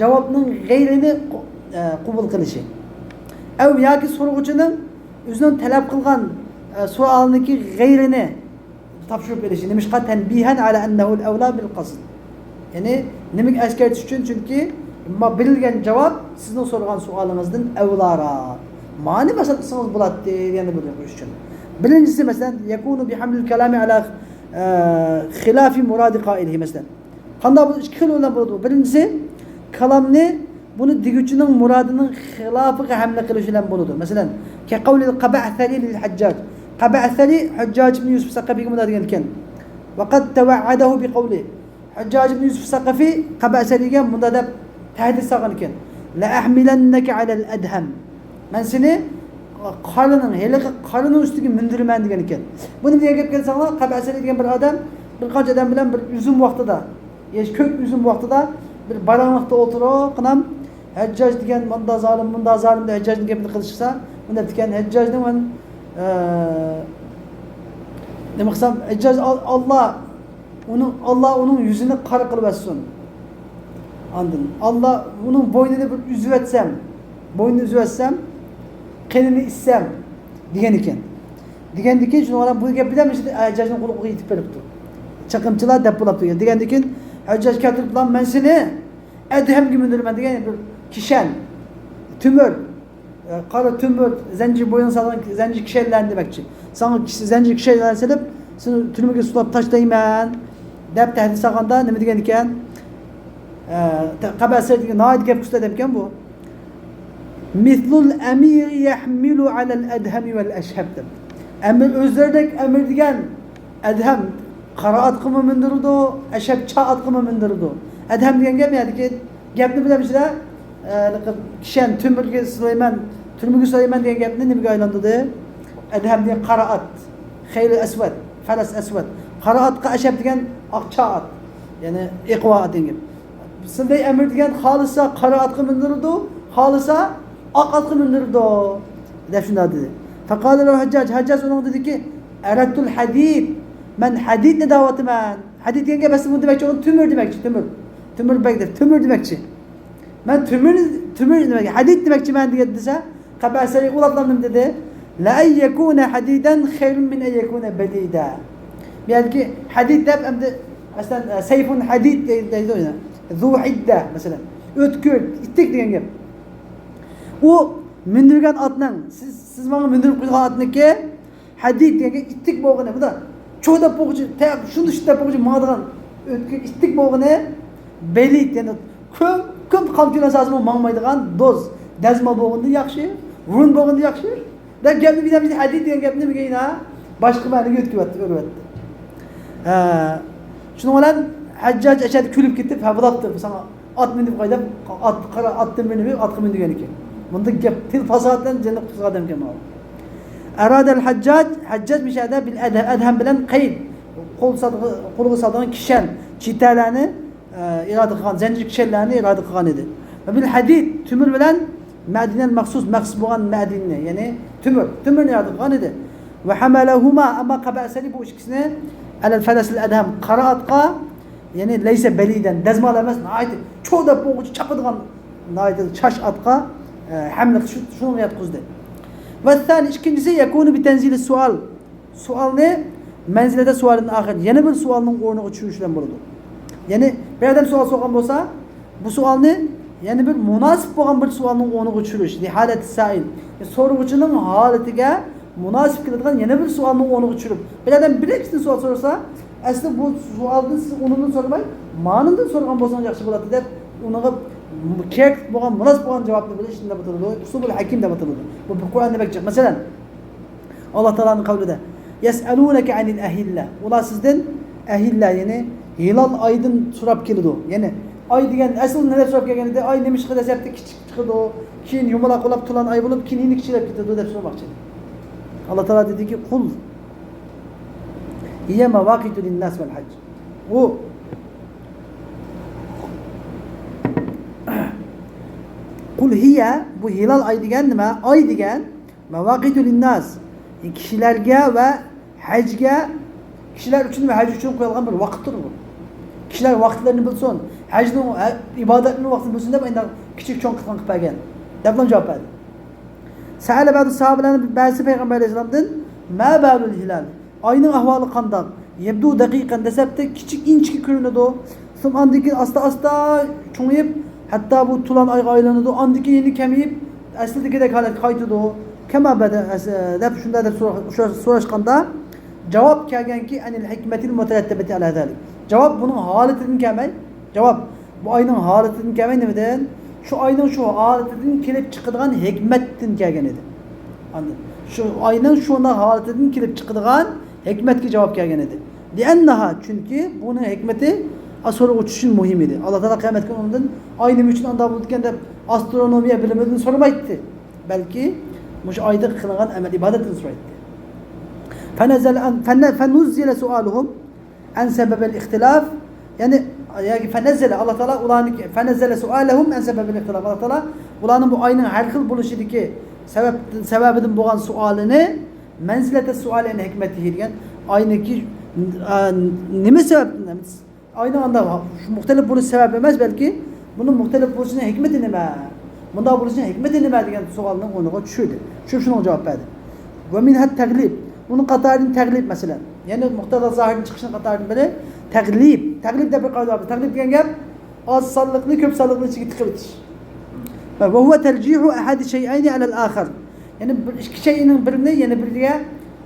جاۋابنىڭ غەيرىنى قو-، ئە، قوبۇل قىلىشى. ئەۋ ياكى سورىغۇچىنىڭ ئۆزىنىڭ تەلەپ قىلغان، ئە، سوئالنىڭكى غەيرىنى تاپشۇرۇپ بېرىشى. نېمىشقا؟ تەنبىھەن ئەلە ئەننەھۇل ئەۋلا بىل قەسد. يەنى نېمىگە ئەسكەرتىش ئۈچۈن؟ چۈنكى ما بېرىلگەن جاۋاب سىزنىڭ سورىغان سوئالىڭىزدىن ئەۋلاراق. مانى مەسەل قىلسىڭىز بولاتتى، دېگەندە بۇ ئىش ئۈچۈن. بىرىنچىسى، مەسىلەن، يەكۇنۇ بىھەملىل كەلامى ئەلا، ئە، خىلافى مۇرادى قائىلىھى، مەسىلەن. قانداق بۇ ئىككى خىل بىلەن بولىدۇ؟ بىرىنچىسى، كالامنى بۇنى دېگۈچىنىڭ مۇرادىنىڭ خىلاپىغا ھەملە قىلىش بىلەن بولىدۇ. مەسىلەن، كەقەۋلىل قەبەئسەرى لىل ھەججاج. قەبەئسەرى ھەججاج ئىبن يۈسۈف سەقەفىگە مۇنداق دېگەن ئىكەن. ۋەقەد تەۋەئەدەھۇ بىقەۋلى. ھەججاج ئىبن يۈسۈف سەقەفى قەبەئسەرىگە مۇنداق دەپ تەھدىت سالغان ئىكەن. لەئەھمىلەننەكە ئەلەل ئەدھەم. مەن سېنى قارىنىڭ، ھېلىقى قارىنىڭ ئۈستىگە مىندۈرىمەن دېگەن ئىكەن. بۇ نېمە دېگەن گەپ دېسەڭلار، قەبەئسەرى دېگەن بىر ئادەم بىر قانچە ئادەم بىلەن بىر ئۈزۈم ۋاقتىدا، يا كۆك ئۈزۈم ۋاقتىدا بىر باراڭلىقتا ئولتۇرۇپ، قىنام، ھەججاج دېگەن مۇندا زالىم، مۇندا زالىم دەپ ھەججاجنىڭ گېپىنى قىلىشسا، مۇنداق دېگەن، ھەججاجنىڭ مەن، ئە، نېمە قىلسام، ھەججاج ئال-، ئاللا ئۇنىڭ، ئاللا ئۇنىڭ يۈزىنى قارا قىلىۋەتسۇن. ئاندىن ئاللا ئۇنىڭ بوينىنى بىر ئۈزۈۋەتسەم، بوينىنى ئۈزۈۋەتسەم، قېنىنى ئىچسەم، دېگەن ئىكەن. دېگەندىكىن، شۇنىڭ بىلەن بۇ گەپ بىلەن مۇشۇ ھەججاجنىڭ قۇلىقىغا يېتىپ بېرىپتۇ. چېقىمچىلار دەپ بولاپتۇ. دېگەندىكىن، ھەججاج كەلتۈرۈپلا، مەن سېنى ئەدھەمگە مىندۈرىمەن دېگەن بىر كىشەن، تۆمۈر، ئە، قارا تۆمۈر، زەنجىر، بوينىغا سالغان زەنجىر كىشەنلەرنى دېمەكچى. ساڭا كىش-، زەنجىر كىشەنلەرنى سېلىپ، سېنى تۈرمىگە سولاپ تاشلايمەن، دەپ تەھدىت سالغاندا نېمە دېگەن ئىكەن؟ ئە، قەبەسە دېگەن ناھايىتى گەپ ئۇستا دەپكەن بۇ. مىسلۇل ئەمىرى يەھمىلۇ ئەلەل ئەدھەمى ۋەل ئەشھەب دەپ. ئەمىر ئۆزلىرىدەك ئەمىر دېگەن ئەدھەم قارا ئاتقىمۇ مىندۈرىدۇ، ئەشەب چا ئاتقىمۇ مىندۈرىدۇ. ئەدھەم دېگەن گەپ يەردىكى گەپنى بىلەمسىلەر؟ ئە، كىشەن تۆمۈرگە سولايمەن، تۈرمىگە سولايمەن دېگەن گەپنى نېمىگە ئايلاندۇردى؟ ئەدھەم دېگەن قارا ئات، خەيلى ئەسۋەد، فەرەس ئەسۋەد. قارا ئاتقا ئەشەب دېگەن ئاق چا ئات، يەنى ئېقىۋا ئات دېگەن گەپ. سىلەي ئەمىر دېگەن خالىسا قارا ئاتقا مىندۈرىدۇ، خالىسا ئاق ئاتقا مىندۈرىدۇ، دەپ شۇنداق دېدى. فەقالە لەھۇ ھەججاج، ھەججاج ئۇنىڭغا دېدىكى، ئەرەدتۇل ھەدىد، مەن ھەدىدنى دەۋاتىمەن. ھەدىد دېگەن گەپ ئەسلى بۇ دېمەكچى بولغان تۆمۈر دېمەكچى، تۆمۈر. تۆمۈر بەگ دەپ، تۆمۈر دېمەكچى. مەن تۆمۈر، تۆمۈر دېمەك، ھەدىد دېمەكچىمەن دېگەن دېسە، قەبەسەرى ئۇلار نېمە دېدى؟ لأن يكون حديدا خير من أن يكون بليدا. بۇ يەردىكى ھەدىد دەپ ئەمدى مەسىلەن، سيف حديد دەيدۇ، دەيدۇ يەنە. ذو حدة مەسىلەن. ئۆتكۈر، ئىتتىك دېگەن گەپ. ئۇ مىندۈرگەن ئاتنىڭ، سىز، سىز ماڭا مىندۈرۈپ قويغان ئاتنىڭكى ھەدىد دېگەن گەپ ئىتتىك بولغىنى، بۇ دا چو دەپ بوغۇچى، تەپ، شۇنداق دەپ بوغۇچى ماڭىدىغان ئۆتكۈر ئىتتىك بولغىنى بەلىد، يەنى كۆپ، كۆپ قامچىلار سازىمۇ ماڭمايدىغان دوز، دەزمال بولغىنى ياخشى، رۇن بولغىنى ياخشى. دەپ گەپنى بىلەمسىز، ھەدىد دېگەن گەپنى بىگە يەنە باشقا مەنىگە ئۆتكۈۋەتتى، ئۆرۈۋەتتى. ھە. شۇنىڭ بىلەن ھەججاج ئەشەد كۈلۈپ كېتىپ، ھە، بولۇپتۇ، ساڭا ئات مىنىپ قوي دەپ، ئات، قارا ئاتتىن مىنىپ، ئاتقا مىن دېگەن ئىكەن. بۇنداق گەپ، تىل پاساھەت بىلەن جەننەت قۇتقۇزغان ئادەمكەن ماۋۇ. ئەرادەل ھەججاج، ھەججاج مىشەدە بىل ئەدھەم، ئەدھەم بىلەن قەيد، قول سالدىغى-، قولىغا سالدىغان كىشەن، چىتەلەرنى، ئە، ئىرادە قىلغان، زەنجىر كىشەنلەرنى ئىرادە قىلغان ئىدى. ۋە بىل ھەدىد، تۆمۈر بىلەن مەدىنەل مەخسۇس، مەخسۇس بولغان مەدىننى، يەنى تۆمۈر، تۆمۈرنى ئىرادە قىلغان ئىدى. ۋە ھەمەلەھۇما، ئەمما قەبەسەرى بۇ ئىككىسىنى ئەلەل فەرەسىل ئەدھەم، قارا ئاتقا، يەنى لەيسە بەلىدەن، دەزمال ئەمەس، ناھايىتى چو دەپ بوغۇچى چاپىدىغان، ناھايىتى چاش ئاتقا، ئە، ھەملە قىلىش، شۇنىڭغا ياتقۇزدى. ۋە سانى، ئىككىنچىسى، يەكۇنۇ بىتەنزىلى سوئال، سوئالنى مەنزىلەتە سوئالىدىن ئاخىر، يەنە بىر سوئالنىڭ ئورنىغا چۈشۈرۈش بىلەن بولىدۇ. يەنى بىر ئادەم سوئال سورىغان بولسا، بۇ سوئالنى يەنە بىر مۇناسىپ بولغان بىر سوئالنىڭ ئورنىغا چۈشۈرۈش، لىھالەتى سائىل، سورىغۇچىنىڭ ھالىتىگە مۇناسىپ كېلىدىغان يەنە بىر سوئالنىڭ ئورنىغا چۈشۈرۈپ، بىر ئادەم بىرىنچىدىن سوئال سورىسا، ئەسلى بۇ سوئالدىن سىز ئۇنىڭدىن سورىماي، مانىڭدىن سورىغان بولسىڭىز ياخشى بولاتتى دەپ، ئۇنىڭغا كېرەكلىك بولغان، مۇناسىپ بولغان جاۋابنى بېرىش نېمە دەپ ئاتىلىدۇ؟ ئۇسلۇبۇل ھەكىم دەپ ئاتىلىدۇ. بۇ، بۇ قۇرئاندا بەك جىق. مەسىلەن، ئاللا تائالانىڭ قەۋلىدە، يەسئەلۇنەكە ئەنىل ئەھىللە. ئۇلار سىزدىن ئەھىللە، يەنى ھىلال ئايدىن سوراپ كېلىدۇ. يەنى ئاي دېگەن ئەسلى نېمە دەپ سوراپ كەلگەن ئىدى؟ ئاي نېمىشقا دەسلەپتە كىچىك چىقىدۇ، كېيىن يۇمىلاق بولاپ تولان ئاي بولۇپ، كېيىن يەنە كىچىكلەپ كېتىدۇ دەپ سورىماقچى. ئاللا تائالا دېدىكى، قۇل ھىيە مەۋاقىتۇ لىنناس ۋەل ھەج. ئۇ، قۇل ھىيە، بۇ ھىلال ئاي دېگەن نېمە؟ ئاي دېگەن مەۋاقىتۇ لىنناس، كىشىلەرگە ۋە ھەجگە، كىشىلەر ئۈچۈن ۋە ھەج ئۈچۈن قويۇلغان بىر ۋاقىتتۇر بۇ. كىشىلەر ۋاقىتلىرىنى بىلسۇن، ھەجنىڭ، ھە، ئىبادەتنىڭ ۋاقتىنى بىلسۇن دەپ ئانداق كىچىك چوڭ قىلغان قىلىپ بەرگەن دەپلا جاۋاب بەردى. سەئەلە بەزى ساھابىلەرنىڭ بەزىسى پەيغەمبەر ئەلەيھىسسالامدىن، ما بالۇل ھىلال، ئاينىڭ ئەھۋالى قانداق؟ يەبدۇ دەقىقەن، دەسلەپتە كىچىك، ئىنچىكە كۆرۈنىدۇ. سوم ئاندىن كېيىن ئاستا-ئاستا چوڭىيىپ، ھەتتا بۇ تولان ئايغا ئايلىنىدۇ. ئاندىن كېيىن يەنە كېمىيىپ، ئەسلىدىكىدەك ھالەتكە قايتىدۇ. كەما بەدە ئەس-، دەپ شۇنداق دەپ سورا-، سورا-، سوراشقاندا، جاۋاب كەلگەنكى، ئەنىل ھېكمەتىل مۇتەرەتتىبەتى ئەلا زالىك. جاۋاب بۇنىڭ ھالىتىدىن كەلمەي، جاۋاب بۇ ئاينىڭ ھالىتىدىن كەلمەي نېمىدىن؟ شۇ ئاينىڭ شۇ ھالىتىدىن كېلىپ چىقىدىغان ھېكمەتتىن كەلگەن ئىدى. ئاندىن شۇ ئاينىڭ شۇنداق ھالىتىدىن كېلىپ چىقىدىغان ھېكمەتكە جاۋاب كەلگەن ئىدى. لىئەننەھا، چۈنكى بۇنىڭ ھېكمىتى سورىغۇچى ئۈچۈن مۇھىم ئىدى. ئاللا تائالا قىيامەت كۈنى ئۇنىڭدىن، ئاي نېمە ئۈچۈن ئانداق بولىدىكەن دەپ ئاسترونومىيە بىلىمىدىن سورىمايتتى. بەلكى مۇشۇ ئايدا قىلىنغان ئەمەل ئىبادەتتىن سورايتتى. فنزل عن، فن-، فنزل سؤالهم عن سبب الاختلاف، يەنى، ياكى فنزل، ئاللا تائالا ئۇلارنى، فنزل سؤالهم عن سبب الاختلاف، ئاللا تائالا ئۇلارنىڭ بۇ ئاينىڭ ھەر خىل بولۇشىدىكى سەۋەب، سەۋەبىدىن بولغان سوئالىنى، مەنزىلەتە سوئالى ئەن ھېكمەتىھى دېگەن، ئاينىڭكى، ئا، نېمە سەۋەبتىن، ئاينىڭ ئانداق مۇختەلىپ بولۇش سەۋەبى ئەمەس، بەلكى بۇنىڭ مۇختەلىپ بولۇشىنىڭ ھېكمىتى نېمە؟ مۇنداق بولۇشىنىڭ ھېكمىتى نېمە دېگەن سوئالنىڭ ئورنىغا چۈشۈردى. چۈشۈرۈپ شۇنىڭغا جاۋاب بەردى. ۋە مىنھەت تەغلىب. ئۇنىڭ قاتارىدىن تەغلىب، مەسىلەن. يەنى مۇقتەزا زاھىردىن چىقىشنىڭ قاتارىدىن بىرى تەغلىب. تەغلىب دەپ بىر قائىدە بار. تەغلىب دېگەن گەپ ئاز سانلىقنى كۆپ سانلىقنىڭ ئىچىگە تىقىۋېتىش. ۋە ھۇۋە تەرجىھۇ ئەھەدى شەيئەينى ئەلەل ئاخار. يەنى بىر ئىككى شەيئىنىڭ بىرىنى يەنە بىرىگە،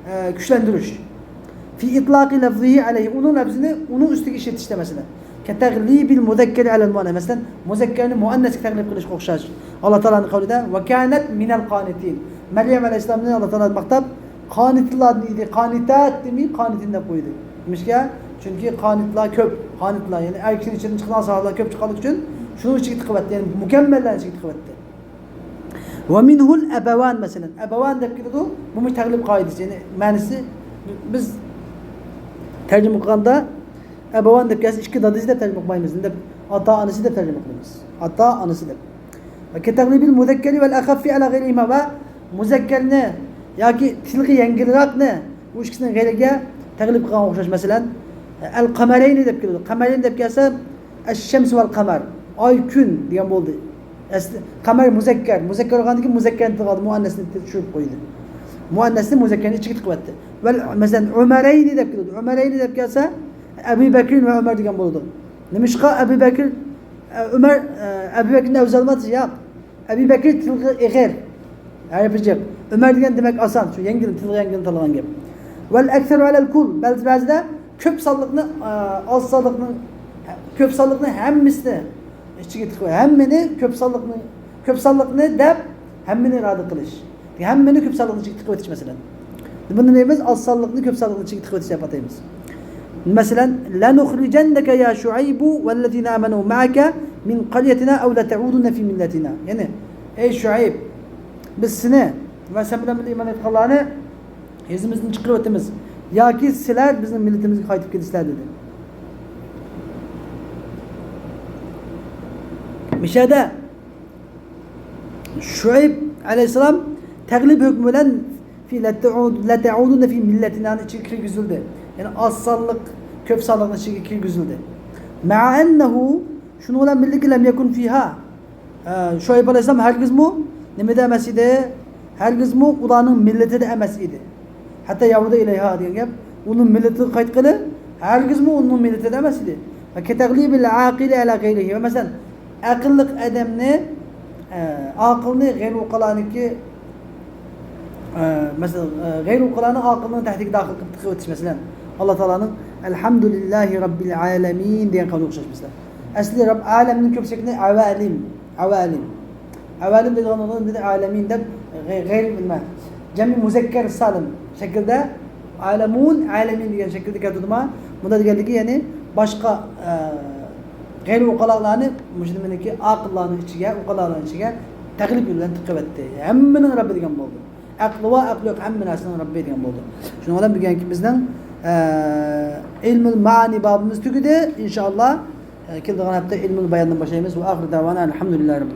ئە، كۈچلەندۈرۈش. في إطلاق لفظه عليه، ئۇنىڭ لەپزىنى ئۇنىڭ ئۈستىگە ئىشلىتىشتە، مەسىلەن. كتغليب المذكر على المؤنث، مەسىلەن، مۇزەككەرنى مۇئەننەسكە تەغلىب قىلىشقا ئوخشاش. ئاللا تائالانىڭ قەۋلىدە، وكانت من القانتين. مەريەم ئەلەيھىسسالامنى ئاللا تائالا ماختاپ، قانىتلاردىن ئىدى، قانىتات دېمەي، قانىتىن دەپ قويدى. نېمىشقا؟ چۈنكى قانىتلار كۆپ، قانىتلار، يەنى ئەر كىشىنىڭ ئىچىدىن چىقىدىغان ساھابىلەر كۆپ چىققانلىقى ئۈچۈن شۇنىڭ ئىچىگە تىقىۋەتتى، يەنى مۇكەممەللەرنىڭ ئىچىگە تىقىۋەتتى. ۋە مىنھۇل ئەبەۋان، مەسىلەن، ئەبەۋان دەپ كېلىدۇ، بۇمۇ تەغلىب قائىدىسى، يەنى مەنىسى، بىز تەرجىمە قىلغاندا ئەبەۋان دەپ كەلسە، ئىككى دادىسى دەپ تەرجىمە قىلمايمىز، دەپ ئاتا ئانىسى دەپ تەرجىمە قىلىمىز. ئاتا ئانىسى دەپ. ۋە كتغليب المذكر والأخف على غيرهما، ۋە مۇزەككەرنى ياكى تىلغا يەڭگىلراقنى ئۇ ئىككىسىنىڭ غەيرىگە تەغلىب قىلغانغا ئوخشاش. مەسىلەن، ئەل قەمەرەينى دەپ كېلىدۇ. قەمەرەينى دەپ كەلسە، ئەششەمس ۋەل قەمەر، ئاي، كۈن دېگەن بولدى. ئەسلى قەمەر مۇزەككەر، مۇزەككەر بولغاندىن كېيىن مۇزەككەرنى تىلغا ئالدى، مۇئەننەسنى چۈشۈرۈپ قويدى. مۇئەننەسنى مۇزەككەرنىڭ ئىچىگە تىقىۋەتتى. ۋەل، مەسىلەن، ئۆمەرەينى دەپ كېلىدۇ. ئۆمەرەينى دەپ كەلسە، ئەبۇ بەكرىن ۋە ئۆمەر دېگەن بولىدۇ. نېمىشقا ئەبۇ بەكرى، ئە، ئۆمەر، ئە، ئەبۇ بەكرىنى ئەۋزەل ئەمەس، ياق. ئەبۇ بەكرى تىلغا ئېغىر، ھەرپى جىق. ئۆمەر دېگەن دېمەك ئاسان، شۇ يەڭگىل، تىلغا يەڭگىل تالغان گەپ. ۋەل ئەكسەر ئەلەل كۇل، بەزى، بەزىدە كۆپ سانلىقنى، ئە، ئاز سانلىقنىڭ، كۆپ سانلىقنى ھەممىسىنى ئىچىگە تىقىپ، ھەممىنى كۆپ سانلىقنى، كۆپ سانلىقنى دەپ، ھەممىنى ئىرادە قىلىش. ھەممىنى كۆپ سانلىقنىڭ ئىچىگە تىقىۋېتىش، مەسىلەن. بۇنى دەيمىز، ئاز سانلىقنى كۆپ سانلىقنىڭ ئىچىگە تىقىۋېتىش دەپ ئاتايمىز. مەسىلەن، لەنۇخرىجەننەكە يا شۇئەيبۇ ۋەللەزىنە ئامەنۇ مەئەكە مىن قەريەتىنا ئەۋ لەتەئۇدۇننە فى مىللەتىنا. يەنى، ئەي شۇئەيب، بىز سېنى ۋە سەن بىلەن بىللە ئىمان ئېيتقانلارنى يېزىمىزدىن چىقىرىۋېتىمىز. ياكى سىلەر بىزنىڭ مىللىتىمىزگە قايتىپ كېلىسىلەر، دېدى. مۇشۇ يەردە شۇئەيب ئەلەيھىسسالام تەغلىب ھۆكمى بىلەن فى لەتەئۇد-، لەتەئۇدۇننە فى مىللەتىنانىڭ ئىچىگە كىرگۈزۈلدى. يەنى ئاز سانلىق، كۆپ سانلىقنىڭ ئىچىگە كىرگۈزۈلدى. مەئەننەھۇ، شۇنىڭ بىلەن بىللىكى، لەم يەكۇن فىھا. ئە، شۇئەيب ئەلەيھىسسالام ھەرگىزمۇ نېمىدە ئەمەس ئىدى؟ ھەرگىزمۇ ئۇلارنىڭ مىللىتىدە ئەمەس ئىدى. ھەتتا يەئۇدە ئىلەيھا دېگەن گەپ، ئۇنىڭ مىللىتىگە قايتقىلى ھەرگىزمۇ ئۇنىڭ مىللىتىدە ئەمەس ئىدى. ۋە كەتەغلىبىل ئاقىلى ئەلا غەيرىھى. ۋە مەسىلەن، ئەقىللىق ئادەمنى، ئە، ئاقىلنى غەيرىي ئۇقالانىڭكى، ئە، مەسىلەن، ئە، غەيرىي ئۇقالانى ئاقىلنىڭ تەھدىتىگە داخىل قىلىپ تىقىۋېتىش، مەسىلەن، ئاللا تائالانىڭ ئەلھەمدۇلىللاھى رەببىل ئالەمىن دېگەن قەۋلىگە ئوخشاش، مەسىلەن. ئەسلى رەب ئالەمنىڭ كۆپ شەكلى ئەۋەلىم، ئەۋەلىم. ئەۋەلىم دەيدىغان ئورنىدا ئالەمىن دەپ غەي-، غەيرىي نېمە، جەمئىى مۇزەككەر سالىم شەكىلدە ئالەمۇن، ئالەمىن دېگەن شەكىلدە كەلتۈردىما؟ بۇندا دېگەنلىكى، يەنى باشقا، ئە، غەيرىي ئۇقالالارنى مۇشۇ نېمىنىڭكى ئاقىللارنىڭ ئىچىگە، ئۇقالالارنىڭ ئىچىگە تەغلىب يولى بىلەن تىقىۋەتتى. ھەممىنىڭ رەببى دېگەن بولدى. ئەقلى بار، ئەقلى يوق، ھەممە نەرسىنىڭ رەببى دېگەن بولدى. شۇنىڭ بىلەن بۈگۈنكى بىزنىڭ، ئە، ئىلمۇل مائانى بابىمىز تۈگىدى. ئىنشائاللا، ئە، كېلىدىغان ھەپتە ئىلمۇل باياندىن باشلايمىز. ۋە ئاخىر دەۋانا ئەلھەمدۇلىللاھى رەببىل